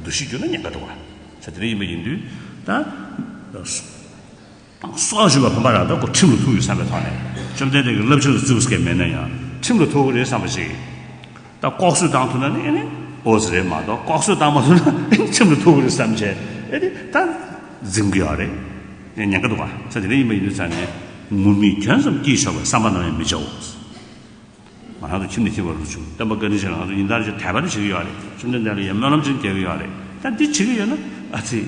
འདུ་ཤེས་བསྒྱུར་ན་ཉེན་ཁ་འདུག་བ། ས་དེ་འདྲ་ཡིན་པ་ཡིན་དུས་ད། སྲོག་ཞུ་བ་ཕམ་པ་རང་ད་ཁོ་ཁྲིམས་ལ་ཐུག་ཡོད་བསམ་པའི་ཐོག་ནས་བཅོམ་ལྡན་འདས་ཀྱི་བསླབ་བྱ་ལ་བརྩི་བ་ཟེར་མཁན་མེད་ན་ཡང་ཁྲིམས་ལ་ཐུག་གི་རེད་བསམ་པ་ཞིག་ད་ལྐོག་གསོད་བཏང་ཐུབ་ན་ནི་ཨེ་ནི་ཨོ་ཙི་རེད་མ་གཏོགས་ལྐོག་གསོད་བཏང་མ་ཐུབ་ན་ཨེ་ནི་ཁྲིམས་ལ་ཐུག་གི་རེད་བསམ་བྱས་ཨེ་ནི་ད་འཛིན་གི་ཡོད་རེད། ཨེ་ཉེན་ཁ་འདུག་ག་ས་དེ་འདྲ་ཡིན་པ་ཡིན་དུས་ཙང་ནས་ངུར་སྨྲིག་གྱོན་ཙམ་གྱིས་ཆོག་པའི་བསམ་པ་ནམ་ཡང་མི་བྱའོ། ང་རང་ཚོ་ཁྱིམ་ནས་ཁྱིམ་པར་རུ་བྱུང་སྟོན་པ་བཀའ་དྲིན་ཆེ། ང་ཚོ་ཉིན་ལྟར་གྱི་དད་པ་འདི་བྱེད་ཀྱི་ཡོད་རེད། བཅོམ་ལྡན་འདས་ལ་ཡང་སྨོན་ལམ་ཅིག་རྒྱག་གི་ཡོད་རེད། ད་འདི་བྱེད་ཀྱི་ཡོད་ན་ཨ་ཙི།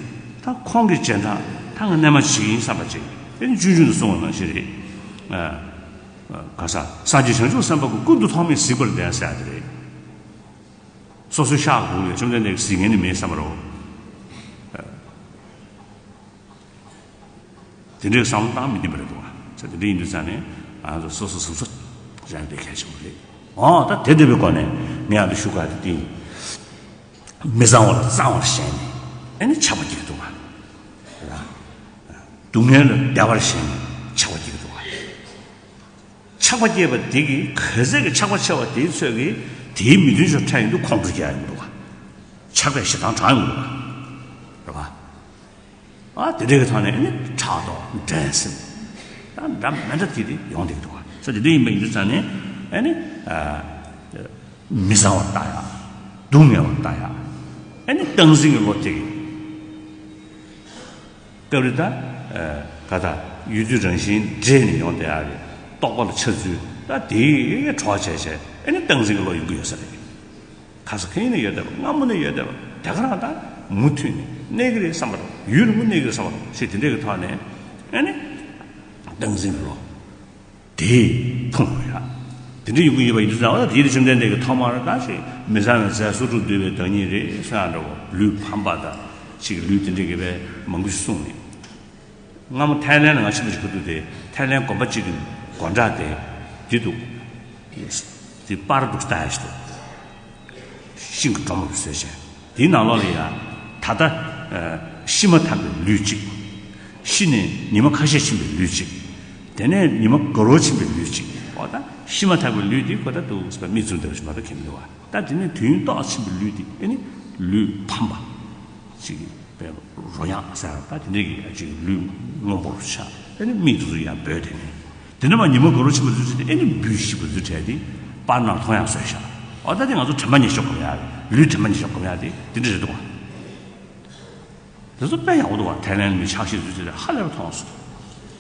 ད་ཁོང་གི་རྗེས་འབྲང་ད་ང་རྣལ་མ་བྱེད་ཀྱི་ཡིན་བསམ་པ་ཅིག་དེ་ནི་ཆུང་ཆུང་དུ་སོང་བ་ནང་བཞིན་རེད། ཨ། ག་ས་སངས་རྒྱས་བྱང་ཆུབ་སེམས་དཔའ་གི་ཀུན་ཏུ་ཐོགས་མེད་གཟིགས་པར་ལྡན་ཟེར་ཡ་དེ་རེད། སོ་སོའི་ཤག་དགུ་ལས་བཅོམ་ལྡན་འདས་ཀྱི་གཟིགས་མཁན་ནི་མེད་བསམ་པ་རེད། དེ་འདྲའི་བསམ་བློ་བཏང་མི་བདེན་པ་རེད་འདུག་བ། ས་དེ་འདྲ་ཡིན་དུས་ཙང་ནས་ང་ཚོ་སོ་སོ་གཟབ་གཟབ་རང་བསྡད་གལ་ཆེན་པོ་རེད། འོ་ད་དེ་འདྲ་བའི་སྒོ་ནས་ངས་ཨ་འདི་ཞུ་ག་དེ་དེ་མི་གཙང་བ་ལ་གཙང་བར་ཞེན་ནས་ཨེ་ནི་ཆགས་པ་སྐྱེ་གི་འདུག་བ། སྡུག་བསྔལ་ལ་བདེ་བར་ཞེན་ནས་ཆགས་པ་སྐྱེ་གི་འདུག་བ། ཆགས་པ་སྐྱེས་པ་དེ་གིས་ག་ཚད་ཀྱི་ཆགས་པ་ཆེ་བ་དེའི་ཚོད་ཀྱིས་དེའི་མི་མཐུན་ཕྱོགས་ཕྲད་ཡོང་དུས་ཁོང་ཁྲོ་སྐྱེ་ཡ་ཡོང་གི་འདུག་བ། ཆགས་པས་ཞེ་སྡང་དྲངས་ཡོང་གི་འདུག་བ། རེད་བ། ཨ་དེ་འདྲ་གི་ཐོག་ནས་ཨ་ནི་ཕྲག་དོག་འགྲན་སེམས་ད་འདྲ་མི་འདྲ་དེ་དེ་ཡོང་བསྡད་ཀྱི་འདུག་བ། ས་དེ་འདྲ་ཡིན་པ་ཡིན་དུས་ཙང་ནས་ཨ་ནི་ཨ་མི་གཙང་བར་ལྟ་ཡག་སྡུག་བསྔལ་བར་ལྟ་ཡག་ཨ་ནི་སྟངས་འཛིན་གྱི་བློ་སྐྱེ་གི། སྐབས་རེ་ད་ཨ་ག་ད་ཡུལ་དུས་རང་བཞིན་འདྲེས་ནས་ཡོང་བསྡད་ཡག་གི་རྟོག་པ་ལ་འཆར་ཚུལ་ད་དེའི་གྲོགས་བྱས་བྱས་ཨ་ནི་སྟངས་འཛིན་གྱི་བློ་ཡོང་གི་ཡོད་ས་རེད། ག་ས་ག་ཡིན་ན་ཡོད་བསྡད་པ། སྔ་མོ་ནས་ཡོད་བསྡད་པ། དེ་ག་རང་ད་མུ་མཐུད་ནས་གནས་ཀྱི་རེད་བསམ་པ་དང་། ཡུན་རིང་པོ་གནས་ཀྱི་རེད་བསམ་པ་དང་ཞེས་དེ་འདྲ་གི་ཐོག་ནས་ཨ་ནི་སྟངས་འཛིན་གྱི་བློ་དེ་ཕུང་དགོས་ཡ། དེ་འདྲ་ཡོང་གི་ཡོད་པ་ཡིན་དུས་ཙང་བ་ད་དེའི་བཅོམ་ལྡན་འདས་ཀྱིས་ཐོག་མར་ད་ཞིག་མི་གཙང་བའི་རྫས་སོ་དྲུག་འདུལ་བའི་བདག་ཉིད་རེད་གསུང་ཡ་འདྲ་བོ། ལུས་ཕམ་པ་དང་ཅིག་ལུས་དེ་འདྲ་གི་བས་མང་པོ་ཞིག་གསུངས་ནས། སྔ་མོ་ཐའི་ལེན་ལ་ང་ཕྱིན་པ་ཞིག་གི་འདུག་སྟེ། ཐའི་ལེན་དགོན་པ་གཅིག་གི་སྒོ་འགྲམ་དེ་འདི་འདུག་དེ་པར་འདུག་ལྟ་ཡ་ཞིག་འདུག་ཤིང་གི་སྒྲོམ་རུ་བཟོས་བྱས། དེའི་ནང་ལོགས་ལ་ཡ་ད་ལྟ་ཤི་མ་ཐག་པའི་ལུས་གཅིག་ཤི་ནས་ཉི་མ་ཁ་ཤས་ཕྱིན་པའི་ལུས་གཅིག་དེ་ནས་ཉི་མ་དགའ་རོགས་ཕྱིན་པའི་ལུས་གཅིག་འོ་ད་ཤི་མ་ཐག་པའི་ལུས་དེ་ཁོ་ད་འདུག་ཟེར་བ་མིག་བཙུམ་བསྡད་པ་ཞིག་མ་གཏོགས་མཁྱེན་མི་འདུག་བ། ད་དེ་ནས་དུས་ཡུན་ཏོག་ཙམ་ཕྱིན་པའི་ལུས་དེ་ཨེ་ནི་ལུས་ཕམ་པ་ཅིག་པའི་རོ་ཡང་ཟེར་ད་དེ་འདྲ་གི་ཅིག་ལུས་སྔོན་པོར་ཆགས། ཨེ་ནི་མིག་དེ་ཚོ་ཡང་སྦོས་དེ་ནས་དེ་འདྲ་མ་ཉི་མ་དགའ་རོགས་ཕྱིན་པ་དུས་ཚོད་དེ་ཨེ་ནི་འབུ་ཤི་བ་དུས་བྲལ་ཏེ་པར་ནང་མཐོང་ཡང་བཟོས་ཤག་འོ་ད་དེ་ང་ཚོ་དྲན་པ་ཉེར་ཞོག་གོ་ཡ་རེད། ལུས་དྲན་པ་ཉེར་ཞོག་གོ་ཡ་དེ་དེ་འདྲ་རེད་འདུག་བ། དེ་ཚོ་དཔེ་ཡག་པོ་འདུག་བ། ཐའི་ལེན་མི་ཆགས་ཤིང་བཟོས་ཚུལ་དེ་ཧ་ལས་པ་མཐོང་སོང་།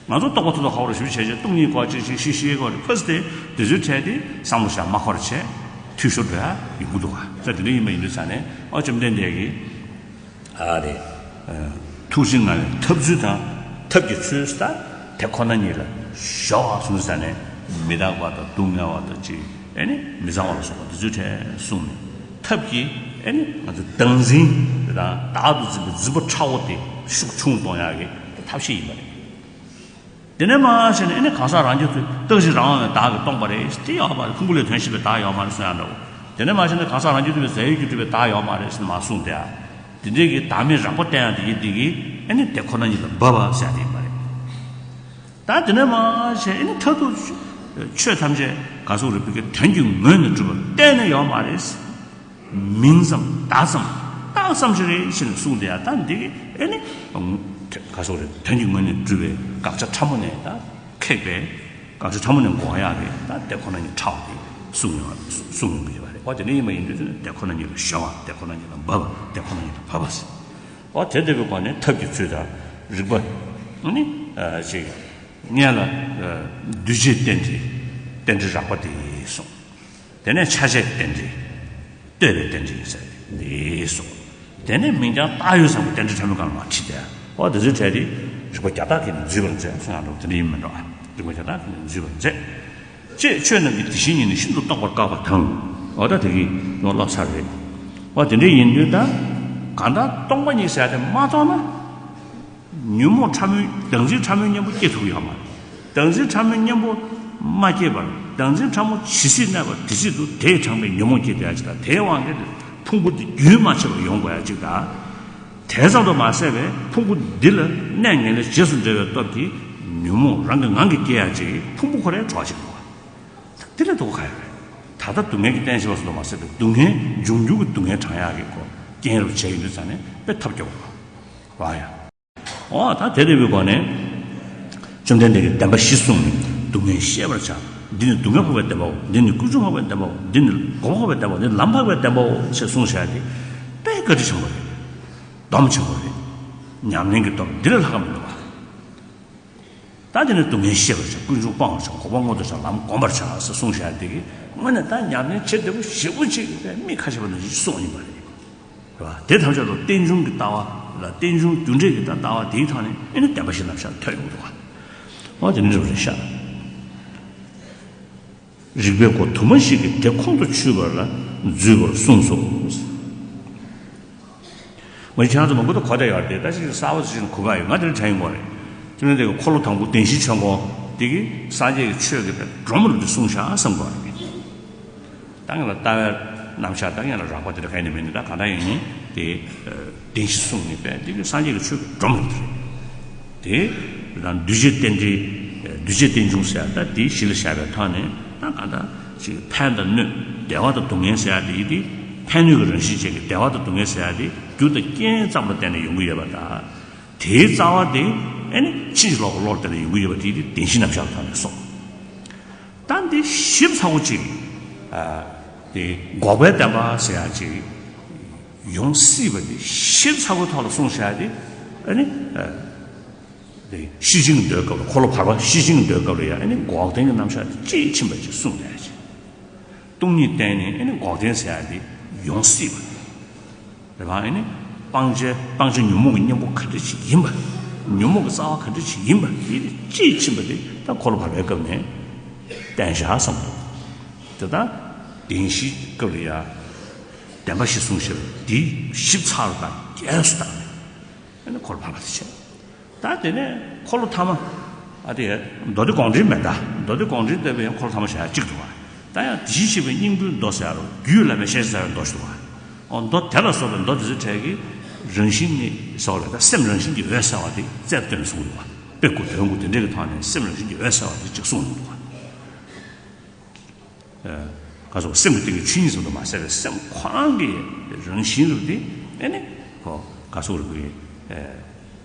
ང་ཚོ་རྟོགས་པ་ཐོབ་ཐོབ་ཧ་བོ་ར་ཞིབ་བྱས་བྱས་སྟོང་ཉིད་སྐོར་ཅིག་ཞིག་ཤི་ཤི་སྐོར་རེ་ཕུ་སྟེ་དེ་ཚོའི་གྲས་དེ་བསམ་བློ་བཞག་མ་འཁོར་བྱས་འཐུས་ཤོར་འགྲོ་ཡ་ཡོང་གི་འདུག་བ། ས་དེ་འདྲ་ཡིན་པ་ཡིན་དུས་ཙང་ནས་ཨོ་བཅོམ་ལྡན་འདས་ཀྱིས་ཨ་རེ་ཐུགས་རྗེ་མངའ་བའི་ཐབས་ཚུལ་དང་ཐབས་ཀྱི་ཚུལ་ད་དེ་ཁོ་ན་ཉིད་ལ་ཞོག་གསུངས་ཙང་ནས་མི་རྟག་པ་དང་སྡུག་བསྔལ་བ་དང་ཅིག་ཨེ་ནི་མི་གཙང་བ་ལ་སོགས་པ་དེ་ཚོའི་གྲས་གསུངས་ནས་ཐབས་ཀྱིས་ཨེ་ནི་ང་ཚོ་སྟངས་འཛིན་དེ་དང་བདག་ཏུ་འཛིན་པའི་འཛིན་པ་ཕྲ་བོ་དེ་ཤུགས་ཆུང་གཏོང་ཡག་གི་ཐབས་ཤེས་ཡིན་པ་རེད། དེ་ནས་མ་བྱས་ནས་ཨེ་ནི་གང་ཟག་རང་རྒྱུད་དུ་རྟག་གཅིག་རང་དབང་བའི་བདག་གིས་སྟོང་པ་རེད་དེ་ཡོད་མ་རེད། ཕུང་པོ་ལས་དོན་ཤེས་པའི་བདག་ཡོད་མ་རེད་གསུང་ཡག་འདྲ་བོ། དེ་ནས་མ་བྱས་ནས་གང་ཟག་རང་རྒྱུད་དུ་བའི་རྫས་ཡོད་རྒྱུ་གྲུབ་པའི་བདག་ཡོད་མ་རེད་ཟེར་ནས་མ་གསུངས་ཏེ། དེ་འདྲའི་གི་བདག་མེད་རགས་པ་བསྟན་ཡག་དེ་གི་དེ་གི་ཨ་ནི་དེ་ཁོ་ན་ཉིད་ལ་འབབ་པ་ཟེར་ཡག་དེ་ཡིན་པ་རེད། ད་དེ་ནས་མར་བྱས་ཨ་ནི་མཐར་ཐུག་ཆོས་ཐམས་ཅད་ག་སོགས་རེད་བོད་ཀྱི་དོན་གྱི་ངོས་ནས་གྲུབ་པ་གཏན་ནས་ཡོད་མ་རེད། མིང་ཙམ་བརྡ་ཙམ་རྟགས་ཙམ་ཞིག་རེད་ཟེར་ནས་གསུངས་བསྡད་ཡག་ད་འདི་གི་ཨ་ནི་ག་སོགས་རེད་དོན་གྱི་ངོས་ནས་གྲུབ་པའི་དགག་བྱ་ཕྲ་མོ་ནས་ད་ཁེགས་པའི་དགག་བྱ་ཕྲ་མོ་ནས་འགོག་ཡག་གི་ད་དེ་ཁོ་ན་ཉིད་ཕྲ་བ་དེ་གསུངས་ཡོང་གསུངས་ཡོང་གི་ཡོད་པ་རེད། འོ་དེ་འདྲ་ཡིན་པ་ཡིན་དུས་ཙམ་ནས་དེ་ཁོ་ན་ཉིད་ལ་གཞོལ་བ་དེ་ཁོ་ན་ཉིད་ལ་འབབ་པ་དེ་ཁོ་ན་ཉིད་ལ་འབབ་པ་ཟེར། འོ་དེ་ལྟ་བུའི་སྒོ་ནས་ཐབས་ཀྱི་ཚུལ་དང་རིགས་པ་ནི་ཅིག་སྔོན་ལ་འདུས་བྱས་རྟེན་འབྲེལ་རྟེན་འབྲེལ་རགས་པ་དེ་གསུངས། དེ་ནས་ཆ་བྱད་ཀྱི་རྟེན་འབྲེལ། ལྟོས་པའི་རྟེན་འབྲེལ་ཟེར་འདི་གསུངས། དེ་ནས་མིང་རྐྱང་བཏགས་ཡོད་ཚང་མ་རྟེན་འབྲེལ་ཕྲ་མོའི་སྒང་ལ་མར་ཁྲིད་དེ། འོ་དེ་ཚོའི་གྲས་དེ་རིགས་པ་བརྒྱ་རྟགས་ཀྱིས་ནི་འཛུད་པར་མཛད་གསུངས་ཡག་འདྲ་བོ་དེ་འདྲ་ཡིན་མིན་འགྲོ། རིགས་པ་བརྒྱ་རྟགས་ཀྱིས་ནི་འཛུད་པར་མཛད། ཅེས་ཆོས་རྣམས་ཀྱི་དེ་བཞིན་ཉིད་ནི་ཤིན་ཏུ་རྟོགས་པར་དཀའ་བ་དང་། འོ་ད་དེ་གི་ནོར་བསླབ་ཚར་རེད། འོ་དེ་འདྲ་ཡིན་དུས་ད་གང་ལྟར་སྟོང་པ་ཉིད་ཟེར་ཡག་དེ་མ་རྟོགས་ན། ཉོན་མོངས་ཕྲ་མོའི་བདག་འཛིན་ཕྲ་མོའི་གཉེན་པོ་སྐྱེ་ཐུབ་ཀྱི་ཡོད་མ་རེད། བདག་འཛིན་ཕྲ་མོའི་གཉེན་པོ་མ་སྐྱེས་པར་བདག་འཛིན་ཕྲ་མོ་ཇི་སྲིད་གནས་པ་དེ་སྲིད་དུ་དེས་དྲངས་པའི་ཉོན་མོངས་སྐྱེས་བསྡད་ཡག་ཅིག་དང་དེའི་དབང་གིས་ཕུང་པོ་འདི་རྒྱུན་མ་ཆད་པར་ཡོང་དགོས་ཡག་ཅིག་དང་། དེ་ཙམ་དུ་མ་ཟད་པའི་ཕུང་པོ་འདི་ལ་གནས་ངེས་ལེགས་རྗེས་སུ་འབྲེལ་བའི་སྟོབས་ཀྱིས་ཉོན་མོངས་རང་གི་ངང་གིས་སྐྱེ་ཡག་ཅིག་ཕུང་པོ་ཁོ་རའི་གྲོགས་ཅིག་འདུག་བ། དེ་ལས་སྡུག་ག་ཡོད་རེད། ད་ལྟ་སྡུག་བསྔལ་གྱི་རྟེན་ཞེས་པ་ཙམ་དུ་མ་ཟད་པའི་སྡུག་བསྔལ་འབྱུང་འགྱུར་གྱི་སྡུག་བསྔལ་དྲང་ཡག་གི་ཁོ་རྐྱེན་རབ་བྱས་ཡོང་དུས་ཙང་ནས་དཔེ་ཐབས་སྐྱོ་བ་རེད། འོ་ད་དེ་ལྟ་བུའི་སྒོ་ནས། བཅོམ་ལྡན་འདས་ཀྱིས་བདེན་པ་བཞི་གསུངས་ནས་སྡུག་བསྔལ་ཤེས་པར་བྱ། འདི་ནི་སྡུག་བསྔལ་འཕགས་པའི་བདེན་པའོ། འདི་ནི་ཀུན་འབྱུང་འཕགས་པའི་བདེན་པའོ། འདི་ནི་འགོག་པ་འཕགས་པའི་བདེན་པའོ། འདི་ནི་ལམ་འཕགས་པའི་བདེན་པའོ་ཞེས་གསུངས་བཞག་དེ། དཔེ་བཀའ་དྲིན་ཆེན་པོ་རེད། སྡོམ་ཆེན་པོ་རེད། ཉམས་ལེན་གྱི་སྡོམ་འདི་ལས་ལྷག་ག་མི་འདུག་བ། ད་དེ་ནས་སྡུག་བསྔལ་ཤེས་པར་བྱ། ཀུན་འབྱུང་སྤང་བར་བྱ། འགོག་པ་སྔོན་དུ་བྱ། ལམ་བསྒོམ་པར་བྱ་ཟེར་གསུངས་བཞག་དེ་གི་དངོས་གནས་ད་ཉམས་ལེན་བྱེད་བདེ་པོ་ཞེ་པོ་ཅིག་ཡིན་པས་མི་ཁ་ཤས་པ་ནང་བཞིན་གསུངས་ཡིན་པ་རེད། རེད་བ། དེ་ཐམས་ཅད་ལ་རྟེན་འབྱུང་གི་ལྟ་བ་ལ་རྟེན་འབྱུང་རྒྱུ་འབྲས་ཀྱི་ལྟ་བ་དེའི་ཐོག་ནས་ཨེ་ནི་བདེན་པ་བཞི་རྣམ་གཞག་ཐོན་ཡོང་གི་འདུག་བ། འོ་དེ་འདྲ་རེད་ཤག་རིག་པའི་སྒོ་དུ་མ་ཞིག་གིས་དེ་ཁོང་དུ་ཆུད་པ་ལ་འཛུད་པར་གསུངས་སོ། ང་ཁྱེད་རང་ཚོ་མང་པོ་ད་གོ་བསྡད་ཡོད་རེད་དེ། ད་ཅིག་གསར་པ་ཞིག་གོ་ག་ཡོད། ང་དེ་འདྲ་དྲན་ཡོང་གི་རེད། བཅོམ་ལྡན་འདས་ཀྱིས་འཁོར་ལོ་དང་པོ་བདེན་བཞིའི་ཆོས་འཁོར་དེ་གིས་སངས་རྒྱས་ཀྱི་ཆོས་ཀྱི་དཔལ་སྒྲོན་མ་རུ་དེ་གསུངས་བཞག་བསམ་གྱི་ཡོད་རེད། ད་ངེད་ལ་ལྟ་བའི་རྣམ་གཞག་ད་ངེད་ལ་རགས་པ་དེ་འདྲ་ག་ནས་མེད་ནི། ད་གང་ལྟར་ཡིན་ནི་དེ་བདེན་བཞི་གསུངས་ནི་དཔལ་དེ་གིས་སངས་རྒྱས་ཀྱི་ཆོས་ཀྱི་སྒྲོན་མ་རུ་དེ་རེད། དེ་ད་འདུས་བྱས་རྟེན་འབྲེལ། འདུས་བྱས་རྟེན་འབྱུང་ཟེར་ཡག་ད་དེའི་གཞི་ལ་བཞག་པའི་ཐོག་ནས་ད་གང་ལྟར་ཅིག་ཕན་དང་གནོད་བདེ་བ་དང་སྡུག་བསྔལ་ཟེར་ཡག་དེ་ཡིན་ཏེ། ཕན་གནོད་ཀྱི་རང་བཞིན་ཅན་གྱི་བདེ་བ་དང་སྡུག་བསྔལ་ཟེར་ཡག་དེ་རྒྱུ་དང་རྐྱེན་ཙམ་ལ་བརྟེན་ནས་ཡོང་གི་ཡོད་པ་དང་། དེའི་རྩ་བ་དེ་ཨེ་ནི་ཕྱིན་ཅི་ལོག་གི་བློ་ལ་བརྟེན་ནས་ཡོང་གི་ཡོད་པ་དེ་དེ་བདེན་བཞི་རྣམ་གཞག་གི་ཐོག་ནས་གསུངས། ད་འདི་ཞིབ་ཚགས་པོ་ཅིག་ཨ། དེ་འགོག་པའི་བདེན་པ་ཟེར་ཡག་ཅིག་ཡོང་སྲིད་པ་དེ་ཞིབ་ཚགས་པོའི་ཐོག་ལ་གསུངས་བཞག་དེ་ཨ་ནི་ཨ། དེ་ཤེར་ཕྱིན་གྱི་མདོའི་སྐབས་ལ། འཁོར་ལོ་བར་པ་ཤེར་ཕྱིན་གྱི་མདོའི་སྐབས་ལ་ཡང་ཨ་ནི་འགོག་བདེན་གྱི་རྣམ་གཞག་དེ་དཔྱིས་ཕྱིན་པ་ཅིག་གསུངས་ཡག་ཅིག་སྟོང་ཉིད་བསྟན་ནས་ཨ་ནི་འགོག་བདེན་ཟེར་ཡག་དེ་ཡོང་སྲིད་པ། རེད་བ། ཨེ་ནི་སྤང་བྱ་སྤང་བྱ་ཉོན་མོངས་ཀྱི་གཉེན་པོ་ག་འདྲ་ཞིག་ཡིན་པ། ཉོན་མོངས་ཀྱི་རྩ་བ་ག་འདྲ་ཞིག་ཡིན་པ་དེ་དཔྱིས་ཕྱིན་པ་དེ་ད་འཁོར་ལོ་བར་པའི་སྐབས་ནས་བསྟན་བཞག་བསམ་འདུག་དེ་ལྟར་བདེན་བཞིའི་སྐབས་ལ་ཡང་བདེན་པ་བཞི་གསུངས་ཤིང་། དེ་ཞིབ་ཚགས་པོ་དང་རྒྱས་སུ་བཏང་ནས་ཨེ་ནི་འཁོར་ལོ་བར་པ་དེ་བྱས། ད་དེ་ནས་འཁོར་ལོ་ཐ་མ། ཨ་དེ་མདོ་སྡེ་དགོངས་འགྲེལ་མེད་ད། མདོ་སྡེ་དགོངས་འགྲེལ་ལྟ་བུའི་ཡང་འཁོར་ལོ་ཐ་མ་བཞག་ཡག་གཅིག་འདུག་བ། ད་ཡང་དེ་བཞིན་གཤེགས་པའི་སྙིང་པོའི་མདོ་ཟེར་ཡག་རུ་རྒྱུད་བླ་མའི་ཞལ་བཞེས་ཟེར་བའི་མདོ་ཞིག་འདུག་བ། འོ་མདོ་དེ་ལ་སོགས་པའི་མདོ་དེ་ཚོའི་གྲས་ཀྱི་རང་བཞིན་ནི་ཟེར་བ་ལ། ད་སེམས་རང་བཞིན་གྱིས་འོད་གསལ་བ་དེ་རྩལ་བཏོན་ནས་གསུངས་འདུག་བ། དཔེ་དགུ་དོན་དགུ་དེ་འདྲའི་གི་ཐོག་ནས་སེམས་རང་བཞིན་གྱིས་འོད་གསལ་བ་དེ་གཅིག་གསུངས་འདུག་བ། ཨ། ག་ཟེར། སེམས་ཀྱི་སྟེང་གི་ཆོས་ཉིད་ཙམ་དུ་མ་ཟད་པའི་སེམས་ཁོ་རང་གི་རང་བཞིན་རུ་དེ་ཨེ་ནི་ཁོ་ག་ཟེར་རུ་གི་ཨེ་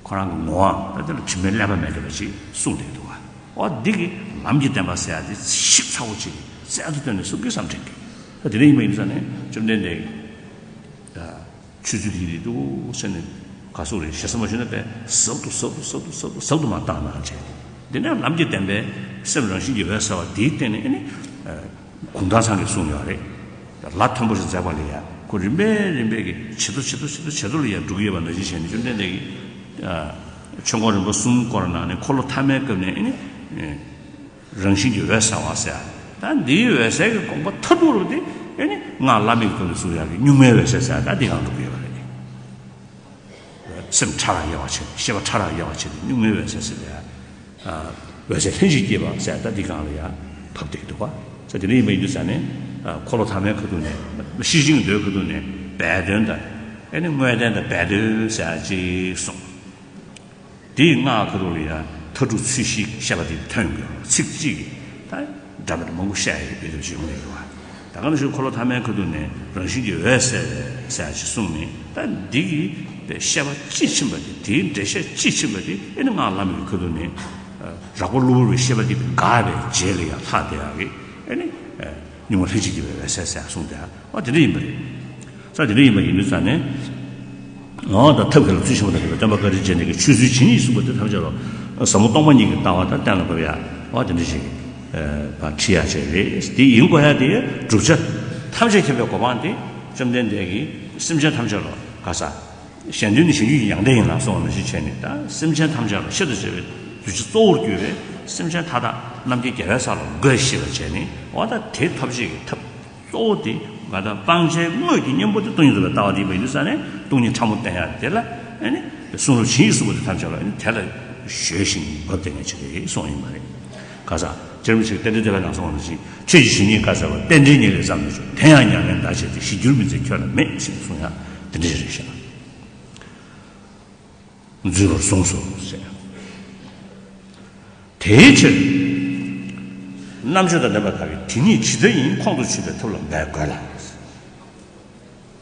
ཁོ་རང་གི་ངོ་བོའམ་ད་དེ་ལ་དྲི་མས་བསླད་པ་མེད་པ་ཅིག་གསུངས་བསྡད་འདུག་བ། འོ་འདི་གི་ལམ་གྱི་བདེན་པ་ཟེར་ཡག་དེ་ཞིབ་ཚགས་པོ་ཅིག་རྩལ་དུ་བཏོན་ནས་གསུང་གི་བསམ་དྲན་གི། ད་དེ་འདྲ་ཡིན་པ་ཡིན་ཙང་ནས་བཅོམ་ལྡན་འདས་ཀྱིས། ཆོས་ཚུལ་དེ་རེད་འདུག་ཟེར་ནས་ག་ཟེར་རེད། ཞེ་ས་མ་ཞུས་ན་དཔེ་ཟབ་ཏུ་ཟབ་ཏུ་ཟབ་ཏུ་ཟབ་ཏུ་ཟབ་ཏུ་མར་བཏང་གནང་བྱས། དེ་ནས་ལམ་གྱི་བདེན་པའི་སེམས་རང་བཞིན་གྱིས་འོད་གསལ་བ་དེའི་སྟེང་ནས་ཨེ་ནི་གུང་ཐང་ཚང་གིས་གསུངས་ཡོད་རེད། ལ་མཐོན་པོ་ཞིག་འཛེགས་པ་ལ་ཡ་ཁོ་རིམ་པས་རིམ་པས་ཀྱི་ཇེ་མཐོ་ཇེ་མཐོ་ཇེ་མཐོ་ཇེ་མཐོ་ལ་ཡ་འགྲོ་གི་ཡོད་པ་ནང་བཞིན་བྱས་ནས། བཅོམ་ལྡན་འདས་ཀྱིས་ཆོས་འཁོར་རིམ་པ་གསུམ་བསྐོར་ནང་ནས་འཁོར་ལོ་ཐ་མའི་སྐབས་ནས་ཨེ་ནི། རང་བཞིན་གྱིས་འོད་གསལ་བ་ཟེར། ད་འདིའི་འོད་གསལ་གྱི་དགོངས་པ་མཐར་ཐུག་རུ་དེ་ཨེ་ནི་སྔགས་བླ་མེད་ཀྱི་སྐབས་ནས་གསུངས་ཡག་གི་གཉུག་མའི་འོད་གསལ་ཟེར། ད་འདི་གང་འགྲོ་གི་ཡོད་པ་རེད། སེམས་ཕྲ་རགས་དབྱེ་བ་ཕྱེ། ཤེས་པ་ཕྲ་རགས་དབྱེ་བ་ཕྱེ་སྟེ་གཉུག་མའི་འོད་གསལ་ཟེར་ཏེ། འོད་གསལ་ལྷན་ཅིག་སྐྱེས་པ་ཟེར། ད་འདི་གང་ལ་ཡང་བབས་བསྡད་འདུག་བ། ཟེར་དེ་འདྲ་ཡིན་པ་ཡིན་དུས་ཙང་ནས། འཁོར་ལོ་ཐ་མའི་ཁ་ཐུག་ནས། ཤེར་ཕྱིན་གྱི་མདོའི་ཁ་ཐུག་ནས་སྦས་དོན་དང་། ཨེ་ནི་དངོས་བསྟན་དང་སྦས་དོན་ཟེར་ཡ་གཅིག་གསུངས། དེའི་སྔགས་ཁ་ཐུག་ལ་ཡང་མཐའ་དྲུག་ཚུལ་བཞི་བཤད་པ་དེ་ཐོན་དགོས། ཚིག་གཅིག་གིས་ད་འདྲ་མི་འདྲ་མང་པོ་བཤད་ཡོད་པའི་དུས་བྱུང་ལས་ཡོད་པ། ད་ག་ནང་བཞིན་འཁོར་ལོ་ཐ་མའི་ཁ་ཐུག་ནས་རང་བཞིན་གྱིས་འོད་གསལ་བའི་ཟེར་ཡ་ཅིག་གསུངས་ནས། ད་འདི་གི་བཤད་པ་དཔྱིས་ཕྱིན་པ་དེ། དེའི་འགྲེལ་བཤད་དཔྱིས་ཕྱིན་པ་དེ་ཨེ་ནི་སྔགས་བླ་མེད་ཀྱི་ཁ་ཐུག་ནས་རགས་པ་གློ་བུར་བའི་ཤེས་པ་དེ་འགགས་པའི་རྗེས་ལ་ཡང་ལྷག་བསྡད་ཡག་གི་ཨེ་ནི་གཉུག་མ་ལྷན་ཅིག་སྐྱེས་པའི་འོད་གསལ་ཟེར་ཡ་གསུངས་ཏེ། ཨ་དེ་འདྲ་ཡིན་པ་རེད། ས་དེ་འདྲ་ཡིན་པ་ཡིན་དུས་ཙང་ནས། འོ་ད་ཐབས་མཁས་ལ་ཚུལ་ཤིང་པ་དང་ལྡན་པའི་སྟོན་པ་བཀའ་དྲིན་ཅན་དེ་གིས་ཆོས་ཚུལ་ཇི་སྙེད་ཡིན་གསུངས་པ་དེ་ཐམས་ཅད་ལ་ཟབ་མོ་སྟོང་པ་ཉིད་ཀྱི་ལྟ་བ་དང་གཏན་ལ་ཕབ་ཡ། འོ་དེ་འདྲ་ཞིག་ཕར་ཁྲིད་ཡ་བྱས་རེད། དེ་ཡིན་དགོས་ཡ་དེ་བསྒྲུབ་བྱ་ཐམས་ཅད་མཁྱེན་པའི་གོ་འཕང་དེ་བཅོམ་ལྡན་འདས་ཀྱིས་སེམས་ཅན་ཐམས་ཅད་ལ་ག་ས། གཞན་དོན་ནི་གཞན་རྒྱུད་ཀྱི་ཡང་དག་ཡིན་ལ་གསུངས་པ་ནང་བཞིན་བྱས་ནས། ད་སེམས་ཅན་ཐམས་ཅད་ལ་ཤེས་རྟོགས་བྱེད་པའི་གདུལ་བྱ་གཙོ་བོར་གྱུར་པའི་སེམས་ཅན་མཐའ་དག་རྣམ་མཁྱེན་རྒྱལ་བའི་ས་ལ་འགོད་ཤེས་པར་བྱས་ནས། འོ་ད་དེ་ཐོབ་བྱེད་ཀྱི་ཐབས་གཙོ་བོ་དེ་ང་དང་སྤང་བྱའི་དངོས་ཀྱི་གཉེན་པོ་དེ་སྟོང་ཉིད་རྫོགས་པའི་ལྟ་བ་དེ་ཡིན་པ་ཡིན་དུས་ཙང་ནས། སྟོང་ཉིད་ཕྲ་མོ་བསྟན་ཡ་དེ་ལ་ཨེ་ནི་གསུང་རབ་ཇི་སྙེད་གསུངས་པ་དེ་ཐམས་ཅད་ལ་ཨེ་ནི་དེ་ལ་གཞོལ་ཞིང་འབབ་སྟེ་ངས་བྱེད་ཀྱི་གསུངས་ཡིན་པ་རེད། ག་ས་ཇེ་རིང་ཞིག་རྟེན་འབྲེལ་བསྟོད་པའི་ནང་གསུངས་པ་ནང་བཞིན། ཆོས་ཀྱི་ཇི་སྙེད་བཀའ་སྩལ་པ། རྟེན་འབྲེལ་ཉིད་ལས་བརྩམས་ནས་བྱུང་། དེ་ཡང་མྱ་ངན་འདའ་བྱེད་དེ། གཞི་འགྱུར་མི་འཛིན་ཁྱོད་ལ་མེད་ཅེས་གསུངས་ཡ་དེ་འདྲ་ཞིག་རེད་ཤག་འཛུད་པར་གསུངས་སོ་ཞེས། དེའི་ཕྱིར་རྣམ་དཔྱོད་དང་ལྡན་པ་དག་གིས་དེ་ཉིད་ཇི་ལྟ་ཡིན་ཁོང་དུ་ཆུད་པའི་ཐབས་ལ་འབད་དགོས་ལ།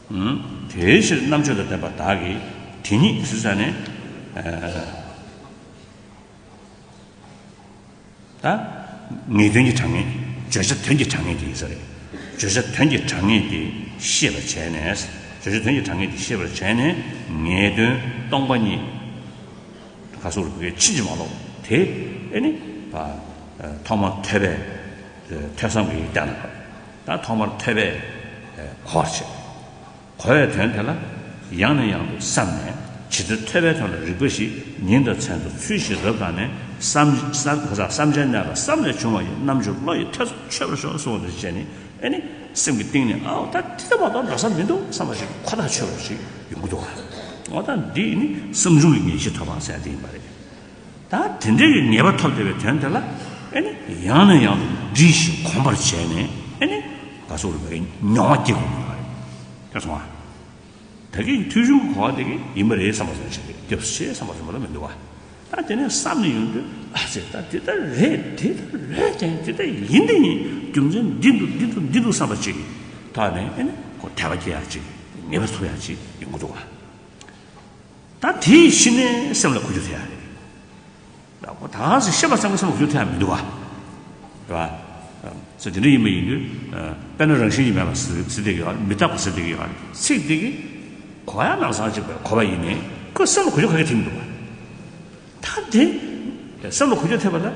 ཨུམ། དེའི་ཕྱིར་རྣམ་དཔྱོད་དང་ལྡན་པ་དག་གིས་དེ་ཉིད་ཟེར་ས་ནས། ཨ། ད་ངེས་དོན་གྱི་དྲང་ངེས། བརྗོད་བྱ་དོན་གྱི་དྲང་ངེས་དེ་ཡིན་ས་རེད། བརྗོད་བྱ་དོན་གྱི་དྲང་ངེས་དེ་ཤེས་པར་བྱས་ནས། བརྗོད་བྱ་དོན་གྱི་དྲང་ངེས་དེ་ཤེས་པར་བྱས་ནས། ངེས་དོན་སྟོང་པ་ཉིད་ག་སོགས་རུ་ཕྱིན་ཅི་མ་ལོག་དེ་ཨེ་ནི་ཐོག་མར་ཐོས་པས་ཐོས་བསམ་གྱི་གཏན་ལ་ཕབ། ད་ཐོག་མར་ཐོས་པས་གོ་བར་བྱེད། གོ་བའི་དོན་དེ་ལ་ཡང་ནས་ཡང་དུ་བསམས་ནས། ཇི་ལྟར་ཐོས་པའི་དོན་ལ་རིགས་པ་བཞི། ཉིན་དང་མཚན་དང་ཚུལ་བཞིན་རབ་བརྟགས་ནས། བསམ་བསམ་ག་ས་བསམ་བྱའི་གནས་ལ་བསམ་ལས་བྱུང་བ་ཡི། རྣམ་དཔྱོད་བློ་ཡི་ཐོས་བསམ་ཆོད་པར་ཤོག་གསུངས་པ་དེ་བྱས་ནས། ཨེ་ནི་སེམས་ཀྱི་གཏིང་ནས། ཨའོ་ད་འདི་ལྟ་མ་གཏོགས་འགྲོ་ས་མི་འདུག་བསམ་པ་ཞིག་ཁོ་ཐག་ཆོད་པ་ཞིག་ཡོང་གི་འདུག་ག་འོ་ད་འདི་ནི་བསམ་བྱུང་གི་ངེས་ཤེས་ཐོབ་པ་ཟེར་ཡ་དེ་ཡིན་པ་རེད། ད་དེ་འདྲའི་གི་ངེས་པ་ཐོབ་བསྡད་པའི་དོན་དེ་ལ་ཨེ་ནི་ཡང་ནས་ཡང་དུ་འདྲིས་ཤིང་གོམས་པར་བྱས་ནས། ཨེ་ནི་ག་སོགས་རུ་བའི་མྱོང་བ་སྐྱེ་དགོས་པ་རེད། ཁྱོད་སོང་ཨ། ད་གིན་མཐོང་ཆུང་གི་གོ་བ་དེ་གིས་ཡིན་པ་རེད་བསམ་པ་བཟོ་ཞིག་རེད། སྐྱབས་སུ་མཆི་བསམ་པ་བཟོ་མ་ལ་མི་འདུག་བ། ད་དེ་ནས་བསམ་ནས་ཡོང་དུས། ཨ་ཙི། ད་དེ་ལྟར་རེད། དེ་ལྟར་རེད་དེ། དེ་ལྟར་ཡིན་དེ་ཡིན། རྒྱུ་མཚན་འདི་འདུག་འདི་འདུག་འདི་འདུག་བསམ་པ་ཅིག་ཐོག་ནས། ཨེ་ནི་ཁོ་དད་པ་སྐྱེ་ཡག་ཅིག་ངེས་པ་ཐོབ་ཡག་ཅིག་ཡོང་གི་འདུག་བ། ད་དེའི་གཞི་ནས་སེམས་ལ་གོ་རྒྱུ་དེ་ཡང་རེད། ད་གོ་ད་ག་ཟེ་ཤེས་པ་ཙམ་གྱིས་སེམས་ལ་གོ་རྒྱུ་དེ་ཡང་མི་འདུག་བ། རེད་བ། ས་དེ་འདྲ་ཡིན་པ་ཡིན་དུས། དཔེར་ན་རང་བཞིན་གྱིས་མེད་པ་ཟེར་ཟེར་བསྡད་ཀྱི་ཡོད་རེད། མི་རྟག་པ་ཟེར་བསྡད་ཀྱི་ཡོད་རེད། ཚིག་དེ་གིས་གོ་ཡ་ནང་བཟང་ཅིག་པའི་གོ་བ་ཡིན་ནའི་ཁོ་སེམས་ལ་གོ་རྒྱུ་ག་གེ་ཐེབས་མི་འདུག་བ། ད་དེ་སེམས་ལ་གོ་རྒྱུ་ཐེབས་པ་ལ་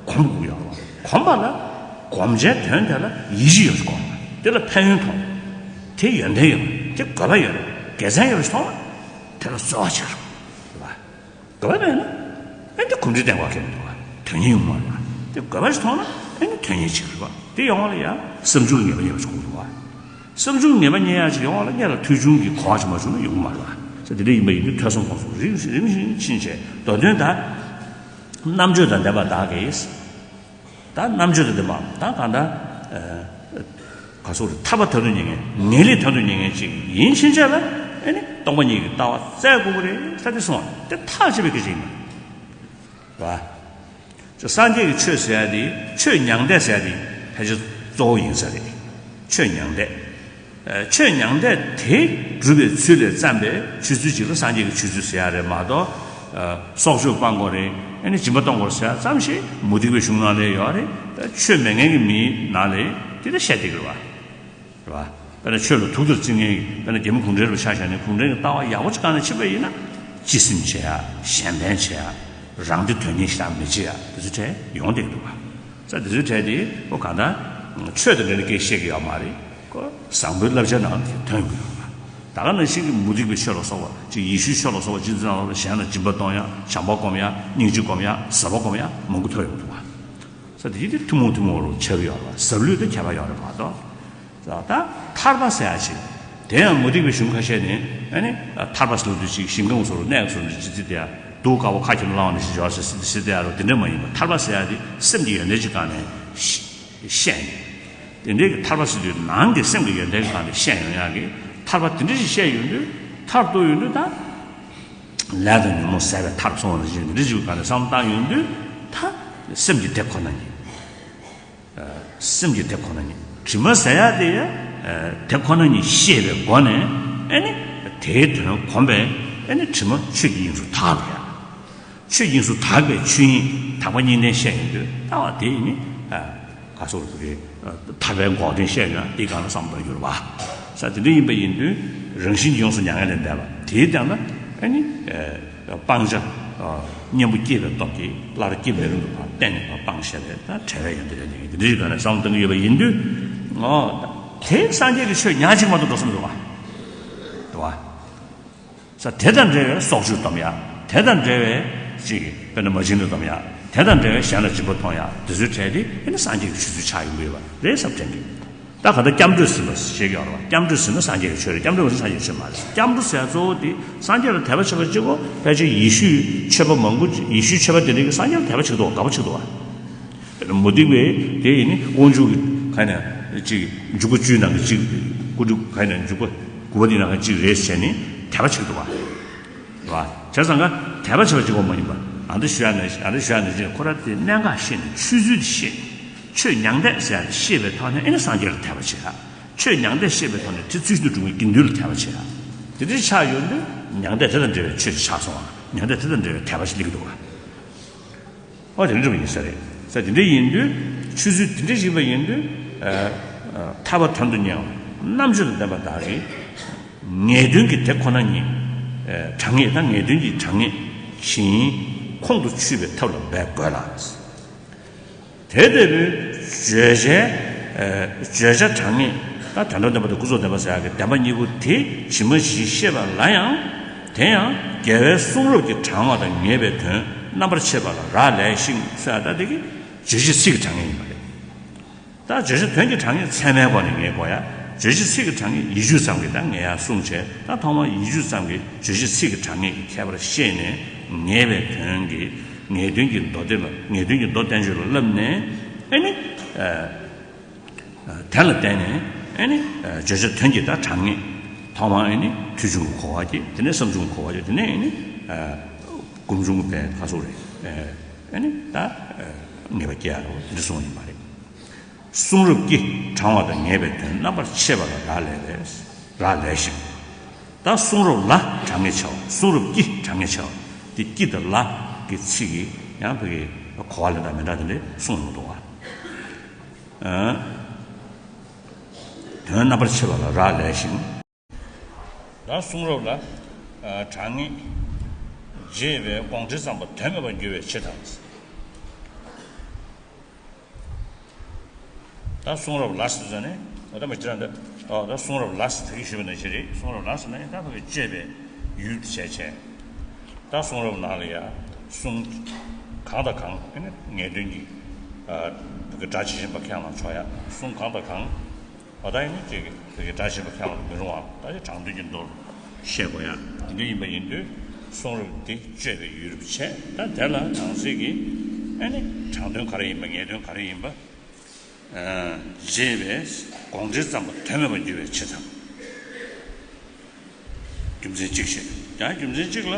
གོམས་དགོས་ཡོད་རེད་བ། གོམས་པ་ལ་གོམས་བྱའི་དོན་དེ་ལ་ཡིད་ཆེས་ཡོད་ཅིག་གོམས་པ། དེ་ལ་ཕན་ཡོན་མཐོང་། དེ་ཡོན་ཏན་ཡོད་པ། དེ་དགོས་པ་ཡོད་པ། དགེ་མཚན་ཡོད་པ་ཞིག་མཐོང་ན་དེ་ལ་རྩོལ་བ་བྱེད་དགོས་རེད་བ། དགོས་པ་མེད་ན་ཨེ་འདི་གོམས་འདྲིས་ལྡན་པ་གལ་མི་འདུག་བ། དོན་གཉེར་ཡོང་མ་རེད་བ། དེ་དགོས་པ་ཞིག་མཐོང་ན་ཨེ་འདི་དོན་གཉེར་བྱེད་དགོས་རེད་བ། དེ་ཡོང་བ་ལ་ཡང་བསམ་བྱུང་གི་ངེས་པ་རྙེད་པ་ཞིག་དགོས་འདུག་བ། བསམ་བྱུང་ངེས་པ་རྙེད་ཡག་ཅིག་ཡོང་བ་ལ་སྔོན་ལ་མཐོང་ཆུང་གི་གོ་བ་ཅིག་མ་བྱུང་ན་ཡོང་གི་མ་རེད་བ། ས་དེ་འདྲ་ཡིན་པ་ཡིན་དུས་ཐོས་བསམ་སྒོམ་གསུམ་རིམ་བཞིན་རིམ་བཞིན་ཕྱིན་བྱས། མདོ་དོན་ད་རྣམ་དཔྱོད་དང་ལྡན་པ་དག་གིས། ད་རྣམ་དཔྱོད་དང་ལྡན་པ་ད་གང་ལྟར། ཨ། ག་སོགས་རེད། ཐར་པ་དོན་དུ་གཉེར་མཁན། ངེས་ལེགས་དོན་དུ་གཉེར་མཁན་ཅིག་ཡིན་ཕྱིན་ཆད་ལ་ཨེ་ནི་སྟོང་པ་ཉིད་ཀྱི་ལྟ་བ་བཙལ་དགོས་ཀྱི་རེད་ཟེར་དེ་གསུངས་པ་དེ་ཐག་ཆོད་པའི་སྐད་ཆ་ཡིན་པ་རེད་བ། སངས་རྒྱས་ཀྱི་ཆོས་ཟེར་ཡ་དེ། ཆོས་མྱང་འདས་ཟེར་ཡ་དེ་ཕལ་ཆེར་གཙོ་བོ་ཡིན་ས་རེད། ཆོས་མྱང་འདས། ཨ། ཆོས་མྱང་འདས་དེ་སྒྲུབ་པའི་ཚུལ་ལས་བརྩམས་པའི་ཆོས་ཚུལ་ཅིག་ལ་སངས་རྒྱས་ཀྱི་ཆོས་ཚུལ་ཟེར་ཡ་རེད་མ་གཏོགས། ཨ། སྲོག་གཅོད་སྤང་དགོས་རེད། ཨ་ནི་སྦྱིན་པ་གཏོང་དགོས་ཟེར་ཡ་ཙམ་ཞིག་མུ་སྟེགས་པའི་གཞུང་ནང་ལ་ཡོད་རེད། ད་ཆོས་མེད་མཁན་གྱི་མིའི་ནང་ལ་དེ་འདྲ་བཤད་བསྡད་ཀྱི་རེད་བ། རེད་བ། དཔེར་ན་ཆོས་ལ་ཐུགས་དར་བརྩི་མཁན་གྱི། དཔེར་ན་རྒྱལ་མོ་གུང་ཁྲན་རིན་པོ་ཆེ་ཆ་བཞག་ནས་གུང་ཁྲན་གྱི་ལྟ་བ་ཡག་པོ་ཅིག་བཀག་ནས་ཕྱིན་པ་ཡིན་ན། སྤྱི་སེམས་བྱེད་ཡ། གཞན་ཕན་བྱེད་ཡ། རང་བདེ་དོན་གཉེར་ཞེ་དྲག་མི་བྱེད་ཡ་དེ་ཚོའི་གྲས་ཡོང་བསྡད་ཀྱི་འདུག་བ། ས་དེ་ཚོའི་གྲས་དེ་ཁོ་གང་ལྟར་ཆོས་དང་འབྲེལ་ནས་སྐད་བཤད་ཀྱི་ཡོད་མ་རེད། ཁོ་བཟང་པོའི་བསླབ་བྱ་ནང་དེ་ཐོན་དགོས་ཡོད་མ་རེད། ད་ག་ནང་བཞིན་གྱི་མུ་སྟེགས་པའི་ཆོས་ལ་སོགས་པ་ཅིག་ཡེ་ཤུའི་ཆོས་ལ་སོགས་པ་ཅིག་འཛིན་ལ་གཞན་ལ་སྦྱིན་པ་གཏོང་ཡ། བྱམས་པ་སྒོམ་ཡ། སྙིང་རྗེ་སྒོམ་ཡ། ཟབ་པ་སྒོམ་ཡ་མང་པོ་ཐོན་ཡོང་གི་འདུག་བ། ས་དེ་དེ་ཐུན་མོང་ཐུན་མོང་རུ་ཆགས་ཀྱི་ཡོད་རེད་བ། ཟབ་ལུས་དང་ཁྱད་པར་ཡོད་རེད་མ་གཏོགས། ད་ཐར་པ་ཟེར་ཡ་ཅིག་དེ་ཡང་མུ་སྟེགས་པའི་གཞུང་ཁ་ཤས་ནས། ཨ་ནི་ཐར་པ་ཟེར་དུས་ཅིག་ཞིང་ཁམས་སུ་གནས་སུ་ཅི་ཅི་དེ་ཡ་གདུགས་དཀར་པོ་ཁ་ཁྱིམ་ལ་ལངས་ནས་ཞིག་འབྱོར་ཟེར་ཟེར་དེ་ཡ་རུ་དེ་འདྲ་མ་ཡིན་པ། ཐར་པ་ཟེར་ཡ་དེ་སེམས་ཀྱི་ཡོན་ཏན་ཅིག་སྒང་ནས་བཤད་ནས། དེ་འདྲའི་གི་ཐར་པ་ཟེར་དུས་ནང་གི་སེམས་ཀྱི་ཡོན་ཏན་གྱི་སྒང་ནས་བཤད་ཡོང་ཡ་གི། ཐར་པ་དེ་འདྲ་ཞིག་བཤད་ཡོང་དུས། མཐར་ཐུག་ཡོང་དུས་ད། ལས་དང་ཉོན་མོངས་ཟད་པའི་མཐར་སོང་བ་ནང་བཞིན་འདི་འདྲ་ཞིག་ག་ནས་བསམ་བཏང་ཡོང་དུས་ད། སེམས་ཀྱི་དེ་ཁོ་ན་ཉིད། སེམས་ཀྱི་དེ་ཁོ་ན་ཉིད། དྲི་མ་ཟད་ཡག་དེ་ཡང་དེ་ཁོ་ན་ཉིད་ཤེས་པའི་སྒོ་ནས་ཨེ་ནི་དེའི་དོན་གོམས་པས་ཨེ་ནི་དྲི་མ་ཆོས་ཀྱི་དབྱིངས་སུ་དག་པ་ཡ། ཆོས་དབྱིངས་སུ་དག་པའི་ཆོས་ཉིད་དག་པ་གཉིས་ལྡན་བཤད་ཡོང་དུས་ལྟ་བ་དེ་ཡིན་ནི། ག་སོགས་རིགས་ཐར་པའི་འགོག་བདེན་བཤད་ཡོང་དེ་གང་ལ་བསམ་པར་འགྱུར་བ། ས་དེ་འདྲ་ཡིན་པ་ཡིན་དུས་རང་བཞིན་གྱིས་ཡོངས་སུ་མྱ་ངན་ལས་འདས་པ་དེའི་སྟེང་ན་ཨེ་ནི། སྤང་བྱ། གཉེན་པོ་སྐྱེས་པའི་སྟོབས་ཀྱིས་སླར་སྐྱེ་མི་རུང་བ་གཏན་ནས་སྤང་བྱས་པས་ད་བྲལ་བའི་ཡོན་ཏན་ཡོད་དེ་འདི་འདྲ་ཞིག་ག་ནས་བསམ་བཏང་གི་ཡོད་པ་ཡིན་དུས། ཨོ། དེ་སངས་རྒྱས་ཀྱི་ཆོས་ཉག་གཅིག་མ་གཏོགས་འགྲོ་ས་མི་འདུག་ག་འདུག་ག་ས་དེ་དང་འབྲེལ་བའི་སྲོག་གཅོད་སྡོམ་ཡ། དེ་དང་འབྲེལ་བའི་ཅིག་དཔེར་ན་མ་བྱིན་ལ་སྡོམ་ཡ། དེ་དང་འབྲེལ་བའི་གཞན་ལ་སྦྱིན་པ་གཏོང་ཡ་དེ་ཚོའི་གྲས་དེ་ཨེ་ནི་སངས་རྒྱས་ཀྱི་ཆོས་ཚུལ་ཆགས་ཡོང་གི་ཡོད་པ་རེད་བསམ་དྲན་གི། ད་ག་ད་སྐྱབས་འགྲོས་ཟིན་པ་ཞེས་ཀྱང་རེད་བ། སྐྱབས་འགྲོས་ཟིན་ན་སངས་རྒྱས་ཀྱི་ཆོས་རེད། སྐྱབས་འགྲོས་མ་ཟིན་སངས་རྒྱས་ཀྱི་ཆོས་མ་རེད། སྐྱབས་འགྲོ་ཟེར་ཡ་གཙོ་བོ་དེ་སངས་རྒྱས་ལ་དད་པ་བྱེད་པ་གཅིག་གོ། ཕལ་ཆེར་ཡེ་ཤུའི་ཆོས་པ་མང་པོ་ཡེ་ཤུའི་ཆོས་པ་དེ་འདྲ་གིས་སངས་རྒྱས་ལ་དད་པ་བྱེད་ཀྱི་འདུག་དགའ་པོ་བྱེད་ཀྱི་འདུག་བ། མུ་སྟེགས་པས་དེ་ཡིན་ནི་དབང་ཕྱུག་གི་ག་ནས་ཅིག་འཇུག་པ་བཅུའི་ནང་གི་གཅིག་སྐུ་འདྲ་ག་ནས་འཇུག་པ་དགུ་པ་དེའི་ནང་གི་གཅིག་རེད་ཟེར་ནས་དད་པ་བྱེད་ཀྱི་འདུག་བ། བ། བྱས་ཙང་ཀ་དད་པ་བྱེད་པ་གཅིག་པོ་མ་ཡིན་པ། ཨ་འདི་ཞུ་ཡ་ནས་ཨ་འདི་ཞུ་ཡ་ནས་ཅིག་ཁོ་ར་དེ་གནད་འགག་ཤེས་ནས་ཆོས་ཚུལ་དེ་ཤེས། ཆོས་མྱང་འདས་ཟེར་ཡ་དེ་ཤེས་པའི་ཐོག་ནས་ཨེ་ནི་སངས་རྒྱས་ལ་དད་པ་བྱེད་ཡ། ཆོས་མྱང་འདས་ཤེས་པའི་ཐོག་ནས་དེ་ཚུལ་བཞིན་དུ་སྒྲུབ་པའི་དགེ་འདུན་ལ་དད་པ་བྱེད་ཡ། དེ་འདྲའི་ཆགས་ཡོང་དུས་མྱང་འདས་དེ་དང་འབྲེལ་བའི་ཆོས་ཅིག་ཆགས་སོང་བ། མྱང་འདས་དེ་དང་འབྲེལ་བའི་དད་པ་ཞིག་སླེབས་ཀྱི་འདུག་བ། ཨོ་དེ་འདྲ་ཡིན་ས་རེད། ས་དེ་འདྲ་ཡིན་དུས་ཆོས་ཚུལ་དེ་འདྲ་ཞིག་པ་ཡིན་དུས། ཐར་པ་དོན་དུ་གཉེར་བ་རྣམ་དཔྱོད་དང་ལྡན་པ་དག་གིས། ངེས་དོན་གྱི་དེ་ཁོ་ན་ཉིད། དྲང་ངེས་དང་ངེས་དོན་གྱི་དྲང་ངེས་བཞིན་ཁོང་དུ་ཆུད་པའི་ཐབས་ལ་འབད་དགོས་ལ། དེ་ལྟ་བུའི་བརྗོད་བྱའི་བརྗོད་བྱ་དྲང་ངེས་དང་དོན་དམ་བདེན་པ་དང་ཀུན་རྫོབ་བདེན་པ་ཟེར་ཡག་གི་བདེན་པ་གཉིས་པོ་དེ་ཇི་མ་ཇི་བཞིན་ཤེས་པ་ལ་ཡང་། དེ་ཡང་རྒྱལ་བའི་གསུང་རབ་ཀྱི་དྲང་བ་དང་ངེས་པའི་དོན་རྣམ་པར་ཕྱེ་བ་ལ་རག་ལས་ཤིང་ཟེར་ཡག་ད་དེ་གི་བརྗོད་བྱའི་ཚིག་གི་དྲང་ངེས་ཡིན་པ་རེད། ད་བརྗོད་བྱ་དོན་གྱི་དྲང་ངེས་ཚད་མའི་སྒོ་ནས་ངེས་དགོས་ཡ། བརྗོད་བྱ་ཚིག་གི་དྲང་ངེས་ཡིད་དཔྱོད་ཙམ་གྱིས་ད་ངེས་ཡ་གསུངས་བྱས། ད་ཐོག་མར་ཡིད་དཔྱོད་ཙམ་གྱིས་བརྗོད་བྱ་ཚིག་གི་དྲང་ངེས་ཀྱི་ཁྱད་པར་ཤེས་ནས་ངེས་པའི་དོན་གྱི་ངེས་དོན་གྱི་མདོ་སྡེ་ལ་ངེས་དོན་གྱི་མདོ་བསྟན་བཅོས་ལ་བསླབས་ནས་ཨེ་ནི། དེ་ལ་བརྟེན་ནས་ཨེ་ནི། བརྗོད་བྱ་དོན་གྱི་ད་དྲང་ངེས། ཐོག་མར་ཨེ་ནི་ཐོས་བྱུང་གི་གོ་བ་སྐྱེ། དེ་ནས་བསམ་བྱུང་གི་གོ་བ་སྐྱེ། དེ་ནས་ཨེ་ནི། སྒོམ་བྱུང་གི་བའི་ཁ་སོགས་རེད། ཨེ་ནི་ད་ངེས་པ་སྐྱེ་ཡ་རེད་དེ་འདྲ་གསུངས་པ་ཡིན་པ་རེད། གསུང་རབ་ཀྱི་དྲང་བ་དང་ངེས་པའི་དོན་རྣམ་པར་ཕྱེ་བ་ལ་རག་ལས་པས་རག་ལས་ཤིང་། ད་གསུང་རབ་ལ་དྲང་ངེས་བྱ་བ། གསུང་རབ་ཀྱི་དྲང་ངེས་བྱ་བ། དེ་ཀྱི་དང་ལ་གི་ཚིག་གིས་ཡང་བོད་ཀྱི་གོ་བ་ལེན་སྟངས་མི་འདྲ་དེ་འདྲ་གསུངས་ཡོང་གི་འདུག་བ། དོན་རྣམ་པར་ཕྱེ་བ་ལ་རག་ལས་ཤིང་། ད་གསུང་རབ་ལ་དྲང་ངེས་བྱས་པའི་དགོངས་འགྲེལ་ཙམ་པ་དོན་མེད་པར་འགྱུར་བའི་ཕྱིར་དང་། ད་གསུང་རབ་ལ་ཟེར་ནས་ད་མ་ཅི་ར་འདི་ད་གསུང་རབ་ལ་ཟེར་ད་གི་ཞུས་པ་ནང་བཞིན་རེད། གསུང་རབ་ལ་ཟེར་ན་ཡང་ད་ཕ་གི་དཔྱད་པའི་ཡུལ་དུ་བྱས་བྱས། ད་གསུང་རབ་ནང་ལ་ཡང་གསུང་གང་དང་གང་ངེས་དོན་གྱི་ཕ་གི་སྒྲ་ཇི་བཞིན་པ་ཁས་བླངས་ཆོག་ཡ། གསུང་གང་དང་གང་། ཨ་ད་ཡིན་ན་ཅིག་གི་སྒྲ་ཞིག་པ་ཁྱད་པར་མི་རུང་བ་ད་ཅིག་དྲང་དོན་གྱི་མདོར་བཤད་དགོས་ཡ། དེ་འདྲ་ཡིན་པ་ཡིན་དུས་གསུང་རབ་འདི་དཔྱད་པའི་ཡུལ་རུ་བྱས། ད་དེ་ལ་དྲང་ཚིག་གི་ཨ་ནི་དྲང་དོན་ག་རེ་ཡིན་པ་ངེས་དོན་ག་རེ་ཡིན་པ་བརྗེས་པས་དགོངས་འགྲེལ་ཙམ་པ་དོན་མེད་པར་འགྱུར་བའི་ཕྱིར་དང་། རྒྱུ་མཚན་གཅིག་བཤད། ཡང་རྒྱུ་མཚན་གཅིག་ལ།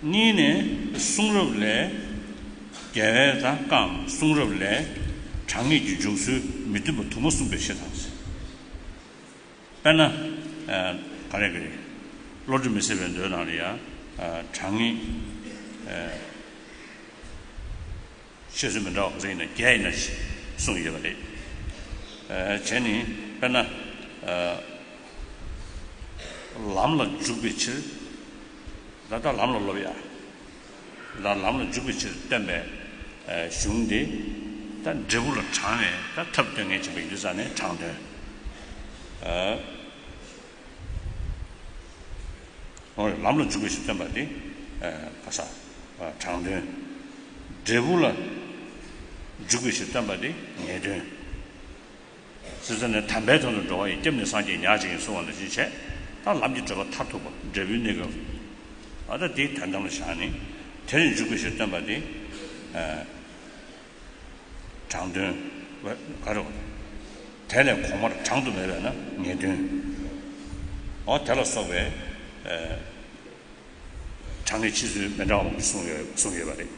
གཉིས་ནས་གསུང་རབ་ལས། རྒྱལ་བས་དང་ཀམ་གསུང་རབ་ལས། དྲང་ངེས་ཀྱི་འཇུག་ཚུལ་མི་མཐུན་པ་དུ་མ་གསུངས་པའི་ཕྱིར་དང་། དཔེར་ན། ག་རེ་ག་རེ། བློ་གྲོས་མི་ཟད་པའི་མདོའི་ནང་ལ་ཡང་། དྲང་ངེས། བཤད་ཚུལ་མི་འདྲ་བ་ག་ཚོད་ཡིན་ན་བརྒྱ་ཡིན་ན་གསུངས་ཡོད་པ་རེད། བྱས་ནས་དཔེར་ན། ལམ་ལ་འཇུག་པའི་ཕྱིར། ད་ལྟ་ལམ་ལ་སློབ་ཡ། ད་ལམ་ལ་འཇུག་པའི་ཕྱིར་སྟོན་པའི་གཞུང་འདི་ད་འབྲས་བུ་ལ་དྲང་བའི་ད་ཐབས་སྟོན་མཁན་ཅིག་པ་ཡིན་དུས་ཙང་ནས་དྲང་དོན། ལམ་ལ་འཇུག་པའི་ཕྱིར་སྟོན་པ་དེ་ག་ས་དྲང་དོན། འབྲས་བུ་ལ་འཇུག་པའི་ཕྱིར་སྟོན་པ་དེ་ངེས་དོན། ཟེར་ཙང་ནས་དམ་པའི་དོན་དུ་འགྲོ་བ་ཡི། སྐྱབས་ནི་སངས་རྒྱས་ཉག་གཅིག་ཡིན་གསུངས་པ་ནང་བཞིན་བྱས། ད་ལམ་གྱི་བགྲོད་པ་མཐར་ཐུག་པ་འབྲས་བུའི་གནས་སྐབས། ཨ་ད་དེ་དོན་དམ་ལ་བཞག་ནས་དེར་འཇུག་པའི་ཕྱིར་སྟོན་པ་དེ། དྲང་དོན། ག་རེ། དེ་ལས་གོང་མར་དྲང་དུ་མེད་པས་ན་ངེས་དོན། འོ་དེ་ལ་སོགས་པའི་ཨ་དྲང་ངེས་ཕྱི་ཚུལ་མི་འདྲ་བ་མང་པོ་གསུངས་ཡོད་གསུངས་ཡོད་པ་རེད།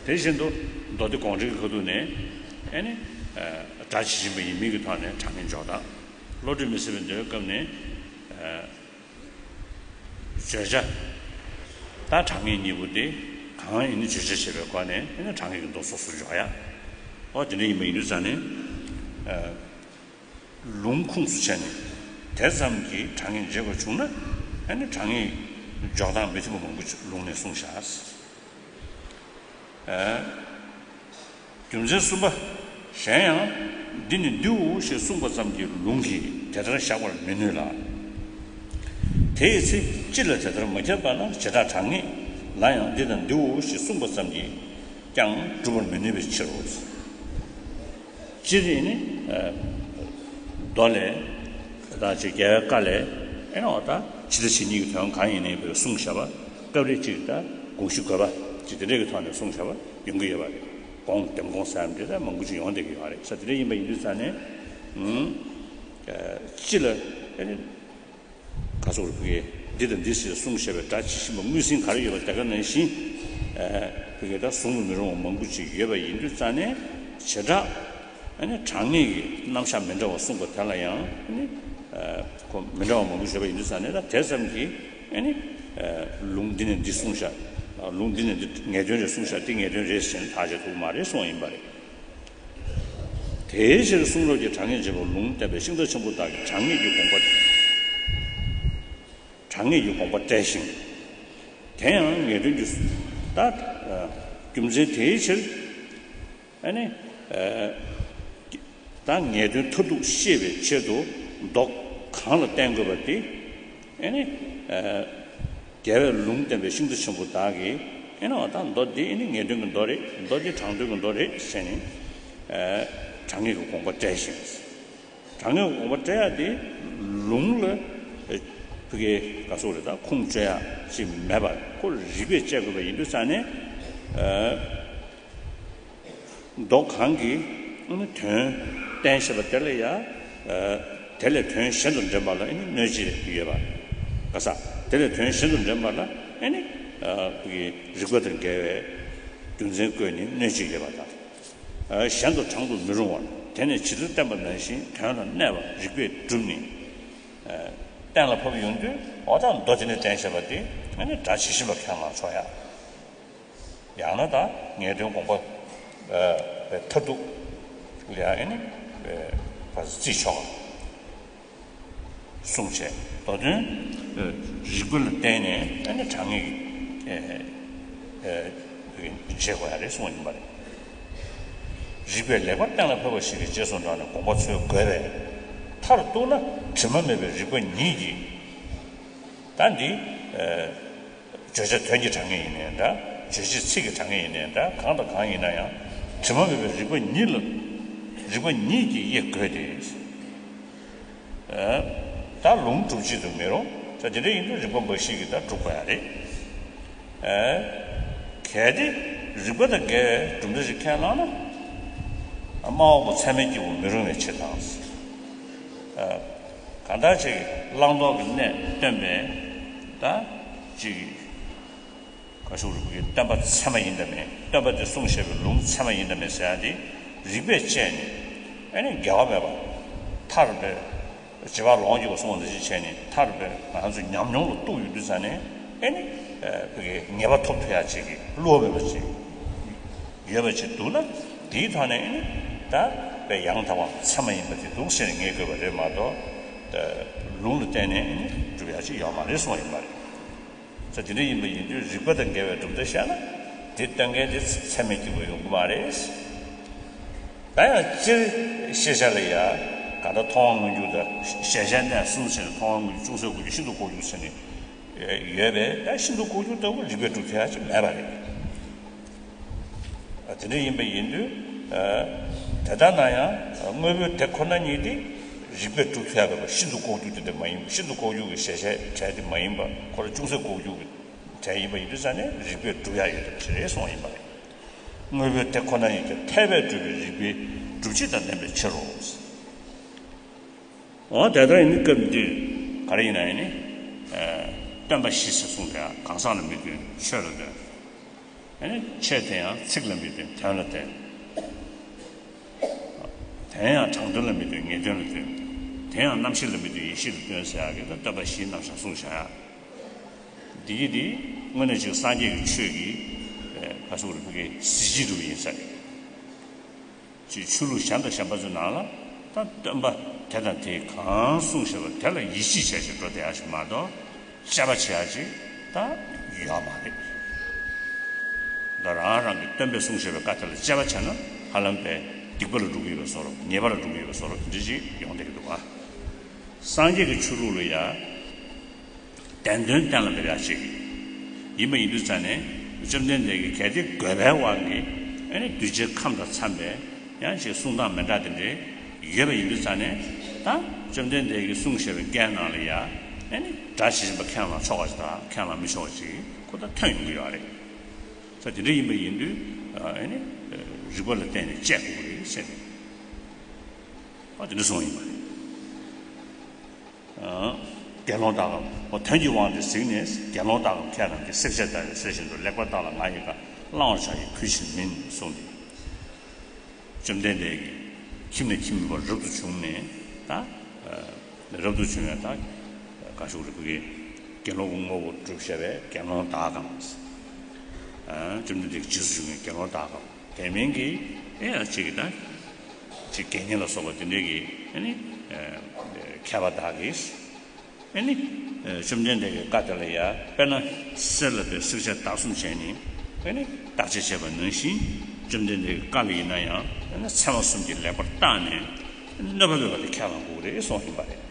དེ་བཞིན་དུ་མདོ་སྡེ་དགོངས་འགྲེལ་གྱི་ཁ་ཐུག་ནས་ཨ་ནི་ཨ་སྒྲ་ཇི་བཞིན་པ་ཡིན་མིན་གྱི་ཐོག་ནས་དྲང་ངེས་འཇོག་སྟངས། བློ་གྲོས་མི་ཟད་པའི་མདོའི་སྐབས་ནས་ཨ་བརྗོད་བྱ་དང་དྲང་ངེས་གཉིས་པོ་དེ་གང་ཡིན་ནི་བརྗོད་བྱ་བྱེད་པའི་སྒོ་ནས་ཨ་ནི་དྲང་ངེས་ཀྱི་མདོ་སོ་སོར་འཇོག་ཡ། འོ་དེ་འདྲ་ཡིན་པ་ཡིན་དུས་ཙང་ནས་ཨ་ལུང་ཁུངས་སུ་བྱས་ནས་དེ་ཙམ་གྱིས་དྲང་ངེས་འཇོག་དགོས་བྱུང་ན་ཨ་ནི་དྲང་ངེས་འཇོག་སྟངས་མི་མཐུན་པ་མང་པོ་ལུང་ནས་གསུངས་བཞག། ཨ་རྒྱུ་མཚན་གསུམ་པ། གཞན་ཡང་འདི་ནི་འདིའོ་ཞེས་གསུངས་པ་ཙམ་གྱིས་ལུང་གིས་དེ་ལྟར་བཞག་པར་མི་ནུས་ལ། དེའི་ཚེ་སྤྱི་ལ་དེ་ལྟར་མ་ཁྱབ་པ་ན་བྱེ་བྲག་དྲང་ངེས་ལ་ཡང་འདི་དང་འདིའོ་ཞེས་གསུངས་པ་ཙམ་གྱིས་ཀྱང་སྒྲུབ་པར་མི་ནུས་པའི་ཕྱིར་རོ། སྤྱིར་ནི་ཨ་མདོ་ལས་དང་ཅིག་རྒྱལ་བའི་བཀའ་ལས་ཨེ་ནོ་ད་ཇི་ལྟ་ཇི་སྙེད་ཀྱི་དོན་གང་ཡིན་ནའི་བའི་གསུངས་བཞག་པ། སྐབས་རེ་ཅིག་ད་དགོངས་གཞི་དགོས་པ་ཅིག་དེ་འདྲའི་གི་ཐོག་ནས་གསུངས་བཞག་པ་ཡོང་གི་ཡོད་པ་རེད། དགོངས་དེམ་དགོངས་ཟེར་ཡ་འདི་ད་མང་པོ་ཅིག་ཡོང་བསྡད་ཀྱི་ཡོད་རེད་ས། དེ་འདྲ་ཡིན་པ་ཡིན་དུས་ཙང་ནས་ཨུམ་ཨ་སྤྱི་ལ་ཨེ་ནི་ག་ཚོད་རེད་བུ་གའི་འདི་དང་འདི་ཞེས་གསུངས་བཞག་པའི་སྒྲ་ཇི་བཞིན་པ་དངོས་ཟིན་ག་རེ་ཡོད་པ་དེ་ག་ནང་བཞིན་ཨ་བུ་གའི་ད་གསུང་དུ་མི་རུང་བ་མང་པོ་ཅིག་ཡོད་པ་ཡིན་དུས་ཙང་ནས་བྱེ་བྲག་ཨ་ནི་དྲང་ངེས་ཀྱི་རྣམ་གཞག་མི་འདྲ་བ་གསུངས་པ་དེ་ལ་ཡང་ཨ་ནི་ཨ་ཁོ་མི་འདྲ་བ་མང་པོ་བརྗོད་པ་ཡིན་དུས་ཙང་ནས་ད་དེ་ཙམ་གྱིས་ཨ་ནི་ཨ་ལུང་འདི་ནས་འདི་གསུངས་ཤག་ཨ་ལུང་འདི་ནས་འདི་ངེས་དོན་རེ་གསུངས་ཤག་འདི་ངེས་དོན་རེད་ཟེར་ནས་ཐག་བཅད་ཐུབ་ཀྱི་མ་རེད་གསུངས་པ་ཡིན་པ་རེད། དེའི་ཕྱིར་གསུང་རབ་ཀྱི་དྲང་ངེས་འབྱེད་པ་ལུང་བསྟན་པའི་ཤིང་རྟ་ཆེན་པོ་དག་གིས་དྲང་ངེས་ཀྱི་དགོངས་པ། དྲང་ངེས་ཀྱི་དགོངས་པ་བཀྲལ་ཞིང་། དེ་ཡང་ངེས་དོན་གྱི་ད་ཨ་རྒྱུ་མཚན་དེའི་ཕྱིར། ཨ་ནི་ཨ་ད་ངེས་དོན་མཐར་ཐུག་ཤེས་པའི་ཆེད་དུ་མདོ་གང་ལ་བརྟེན་དགོས་པ་དེ་ཨ་ནི་ཨ་རྒྱལ་བས་ལུང་བསྟན་པའི་ཤིང་རྟ་ཆེན་པོ་དག་གིས་ཨ་ནི་འོ་ད་མདོ་འདི་ཨ་ནི་ངེས་དོན་གྱི་མདོ་རེད། མདོ་འདི་དྲང་དོན་གྱི་མདོ་རེད་ཟེར་ནས་ཨ་དྲང་ངེས་ཀྱི་དགོངས་པ་བཀྲལ་ཞིང་། དྲང་ངེས་དགོངས་པ་བཀྲལ་ཡག་དེ་ལུང་ལ་ཨ་ཕ་གི་ག་ཚོད་རེད་ད་ཁུངས་བཅོལ་ཡག་ཅིག་མེད་པར་ཁོ་རིགས་པས་དཔྱད་དགོས་པ་ཡིན་དུས་ཙང་ནས་ཨ་མདོ་གང་གིས་ཨ་ནི་དོན་བསྟན་བཞག་པ་དེ་ལ་ཡང་ཨ་དེ་ལས་དོན་གཞན་དུ་འདྲེན་པ་ལ་ཨ་ནི་གནོད་བྱེད་ཡོད་པ། ག་ས་དེ་ལས་དོན་གཞན་དུ་འདྲེན་པ་ལ་ཨ་ནི་ཨ་ཕ་གི་རིགས་པ་དང་འགལ་བའི་རྒྱུ་མཚན་བཀོད་ནས་གནོད་བྱེད་ཡོད་པ་དང་། གཞན་དུ་དྲང་དུ་མི་རུང་བར་དེ་ནས་ཇི་ལྟར་བསྟན་པ་ནང་བཞིན་དོན་ལ་གནས་པ་རིགས་པས་བསྒྲུབས་ནས་གཏན་ལ་ཕབ་ཡོང་དུས་འོ་ད་མདོ་དེ་ནས་བསྟན་བཞག་པ་དེ་ཨ་ནི་སྒྲ་ཇི་བཞིན་པ་ཁས་བླངས་ཆོག་ཡ། ཡང་ན་ད་ངེས་དོན་དགོངས་པ་མཐར་ཐུག་ལ་ཨ་ནི་བརྩི་ཆོག་གསུངས་བྱས། མདོ་དོན་རིགས་པ་ལ་བརྟེན་ནས་ཨ་ནི་དྲང་ངེས་ཀྱི་བྱེད་དགོས་ཡ་རེད་གསུངས་པ་ཡིན་པ་རེད། རིགས་པས་ལེགས་པར་གཏན་ལ་ཕབ་པ་ཞིག་གི་རྗེས་སུ་འབྲངས་ནས་དགོངས་པ་འཚོལ་དགོས་པས། མཐར་གཏུགས་ན་དྲི་མ་མེད་པའི་རིགས་པ་ཉིད་ཀྱིས། ད་འདི་བརྗོད་བྱ་དོན་གྱི་དྲང་ངེས་ཡིན་ནའི་འདྲ། རྗོད་བྱེད་ཚིག་གི་དྲང་ངེས་ཡིན་ནའི་འདྲ། གང་དང་གང་ཡིན་ན་ཡང་དྲི་མ་མེད་པའི་རིགས་པ་ཉིད་ལ་རིགས་པ་ཉིད་ཀྱིས་དབྱེ་དགོས་ཏེ། ད་ལུང་སྒྲུབ་བྱེད་དུ་མི་རུང་། ད་དེ་འདྲ་ཡིན་དུས་རིགས་པ་འབའ་ཞིག་གིས་ད་སྒྲུབ་དགོས་ཡ་རེད། གལ་ཏེ་རིགས་པ་དང་འགལ་བའི་གྲུབ་མཐའ་ཞིག་ཁས་བླངས་ན། སྨྲ་བ་པོ་ཚད་མས་ཀྱི་བ་མི་རུང་བའི་ཕྱིར་དང་། གང་ལྟར་ཅིག་བླང་དོར་གྱི་གནས་སྟོན་པའི་ད་ཅིག་ག་ཤུག་རིག་པའི་སྟོན་པ་ཚད་མ་ཡིན་དང་མིན། སྟོན་པ་དེ་གསུངས་བཞག་པའི་ལུང་ཚད་མ་ཡིན་དང་མིན་ཟེར་ཡ་དེ་རིགས་པས་དཔྱད་ནས་ཨ་ནི་འགལ་བ་མེད་པ། ཐར་པའི་རྗེས་དཔག་ལོངས་སྤྱོད་པ་གསུངས་པ་འདི་ཞིག་བྱས་ནས་ཐར་པའི་ང་ཚོ་ཉམས་མྱོང་ལ་གཏུགས་ཡོང་དུས་ཙང་ནས་ཨ་ནི་བོད་ཀྱི་ངེས་པ་ཐོབ་ཐུབ་ཡ་ཅིག་གི་བློ་མེད་པ་ཅིག་ཡོད་པ་ཅིག་འདུག་ན། དེའི་ཐོག་ནས་ཨ་ནི་ད་བོད་ཡང་དག་པ་ཚད་མ་ཡིན་པ་དེ་འདུག་ཟེར་ནས་ངེས་དགོས་པ་རེད་མ་གཏོགས། ལུང་ལ་བརྟེན་ནས་ཨ་ནི་སྒྲུབ་ཡ་ཅིག་ཡོད་མ་རེད་གསུངས་པ་ཡིན་པ་རེད། ད་དེ་འདྲ་ཡིན་པ་ཡིན་དུས་རིགས་པ་དང་འགལ་བའི་གྲུབ་མཐའ་བཤད་ན་དེ་སྟོན་མཁན་དེ་ཚད་མས་ཀྱི་བ་ཡོང་གི་མ་རེད། ད་ཡང་སྤྱིར་ཤེས་བྱ་ལ་ཡ་ག་ད་མཐོང་བ་མངོན་གྱུར་དང་གཞལ་བྱའི་གནས་གསུམ་ཟེར་ནས་མཐོང་བ་མངོན་གྱུར་ཅུང་ཟད་ལྐོག་གྱུར་ཤིན་ཏུ་ལྐོག་གྱུར་ཟེར་ནས་ཡོད་པས། ད་ཤིན་ཏུ་ལྐོག་གྱུར་ལྟ་བུ་རིགས་པས་སྒྲུབ་ཐུབ་ཡ་ཅིག་མེད་པ་རེད། དེ་འདྲ་ཡིན་པ་ཡིན་དུས། དེ་ལྟར་ན་ཡང་དངོས་པོའི་དེ་ཁོ་ན་ཉིད་དེ་རིགས་པས་སྒྲུབ་ཐུབ་ཡ་མེད་པ། ཤིན་ཏུ་ལྐོག་གྱུར་དེ་འདྲ་མ་ཡིན་པ། ཤིན་ཏུ་ལྐོག་གྱུར་གྱི་གཞལ་བྱའི་གྲས་དེ་མ་ཡིན་པ། ཁོ་རང་ཅུང་ཟད་ལྐོག་གྱུར་གྱི་གྲས་ཡིན་པ་ཡིན་དུས་ཙང་ནས་རིགས་པས་སྒྲུབ་ཡ་ཡོད་པ་ཞིག་རེད་གསུངས་པ་ཡིན་པ་རེད། དངོས་པོའི་དེ་ཁོ་ན་ཉིད་ཀྱང་ཐལ་བས་གྲུབ་པའི་རིགས་པའི་སྒྲུབ་བྱེད་དང་ལྡན་པའི་ཕྱིར་རོ། འོ་དེ་ལྟར་ཡིན་སྐབས་འདིར། ག་རེ་ཡིན་ན་ཡང་ནི། ཨ། སྟོན་པ་བཞི་ཟེར་གསུངས་པའི་གང་ཟག་ལ་མི་སྟོན། ཆོས་ལ་སྟོན། ཨ་ནི་ཆོས་དེ་ཡང་ཚིག་ལ་མི་སྟོན། དོན་ལ་སྟོན། དེ་ཡང་དྲང་དོན་ལ་མི་སྟོན། ངེས་དོན་ལ་སྟོན། དེ་ཡང་རྣམ་ཤེས་ལ་མི་སྟོན། ཡེ་ཤེས་ལ་སྟོན་ཟེར་ཡག་གི་ད་སྟོན་པ་བཞིའི་རྣམ་གཞག་གསུངས་བཞག་ཡ། འདི་གི་འདི་དངོས་གནས་ཅིག་སངས་རྒྱས་ཀྱི་ཆོས་ཀྱི་ཨ་ག་ཟེར་དགོས་རེད། ཕ་གི་གཟི་བརྗིད་འདྲ་པོ་ཡིན་ས་རེད། ཅིག་ཆོས་ལུགས་གཞན་དང་གཞན་པ་ཚོའི་ནང་ལ་ད་སྟོན་པ་དེ་དང་དེས་གང་གསུངས་བཞག་པ་དེ་ལ་ཡིད་ཆེས་བྱས་བྱས་འགྲོ་བསྡད་ཡག་ཅིག་མ་གཏོགས། དཔྱད་པ་བྱེད་ཡག་ཅིག་ད་ཡོད་མ་རེད། ད་རང་རང་གི་སྟོན་པས་གསུངས་བཞག་པའི་བཀའ་དེ་ལ་དཔྱད་པ་བྱས་ན་ཧ་ལམ་པའི་སྡིག་པ་ལ་འགྲོ་གི་ཡོད་པའི་བཟོ་འདྲ། ཉེས་པ་ལ་འགྲོ་གི་ཡོད་པའི་བཟོ་འདྲ་དེ་འདྲ་ཅིག་ཡོང་བསྡད་ཀྱི་འདུག་ག། སངས་རྒྱས་ཀྱི་ཆོས་ལུགས་ལ་ཡ། བདེན་དོན་གཏན་ལ་འབེབས་ཡག་ཅིག་ཡིན་པ་ཡིན་དུས་ཙང་ནས་བཅོམ་ལྡན་འདས་ཀྱིས་གལ་ཏེ་དགོས་པའི་དབང་གིས་ཨ་ནི་གདུལ་བྱའི་ཁམས་དང་འཚམས་པའི་ཡང་ཅིག་གསུང་སྟངས་མི་འདྲ་དེ་འདྲ་ཡོད་པ་ཡིན་དུས་ཙང་ནས། ད་བཅོམ་ལྡན་འདས་ཀྱིས་གསུངས་བཞག་པའི་སྐད་ནང་ལ་ཡ་ཨ་ནི་སྒྲ་ཇི་བཞིན་པ་ཁས་བླངས་ཆོག་པ་ཞིག་དང་ཁས་བླངས་མི་ཆོག་པ་ཞིག་ཁོ་ད་ཐོན་ཡོང་གི་ཡོད་རེད། ད་དེ་འདྲ་ཡིན་པ་ཡིན་དུས་ཨ་ནི་རིགས་པ་ལ་བརྟེན་ནས་དཔྱད་དགོས་ཀྱི་རེད་ཟེར་ནས། ཨ། དེ་འདྲ་གསུངས་ཡིན་པ་རེད། དགེ་སློང་དག་གམ། འོ། དོན་གྱི་དབང་དུ་གཟིགས་ནས་དགེ་སློང་དག་གམ། ཁྱེད་རང་གིས་བསྲེགས་བཅད་བརྡར་བའི་གསེར་བཞིན་དུ། ལེགས་པར་བརྟགས་ལ་ང་ཡི་བཀའ། བླང་བར་བྱ་ཡི་གུས་ཕྱིར་མིན། གསུངས་ཏེ། བཅོམ་ལྡན་འདས་ཀྱིས་ཁྱིམ་ནས་ཁྱིམ་མིན་པར་རབ་ཏུ་བྱུང་ནས་ད། ཨ། རབ་ཏུ་བྱུང་བའི་ད་ག་ཞུ་རེད། ཕ་གི་དགེ་སློང་གི་དངོས་པོ་བསྒྲུབས་བཞག་པའི་དགེ་སློང་དག་གམ། ཨ། བཅོམ་ལྡན་འདས་ཀྱི་རྗེས་སུ་འཇུག་མཁན་དགེ་སློང་དག་གམ། དེ་མིན་གྱི་ཨེ་ཡ་ཅིག་གི་ད་ཅིག་དགེ་བསྙེན་ལ་སོགས་པ་དེ་འདྲའི་གི་ཨ་ནི་ཨ་མཁས་པ་དག་གིས་ཨ་ནི་ཨ་བཅོམ་ལྡན་འདས་ཀྱི་བཀའ་དེ་ལ་ཡ་དཔེར་ན་གསེར་ལ་དཔེ་བསྲེགས་བཅད་བརྡར་གསུམ་བྱས་ནས་ཨ་ནི་བརྟག་དཔྱད་བྱས་པ་ནང་བཞིན། བཅོམ་ལྡན་འདས་ཀྱི་བཀའ་ལ་ཡིན་ན་ཡང་ཨ་ནི་ཚད་མ་གསུམ་གྱིས་ལེགས་པར་བརྟགས་ནས་གནོད་པ་མེད་པ་དེ་ཁས་བླངས་དགོས་རེད་གསུངས་ཡིན་པ་རེད།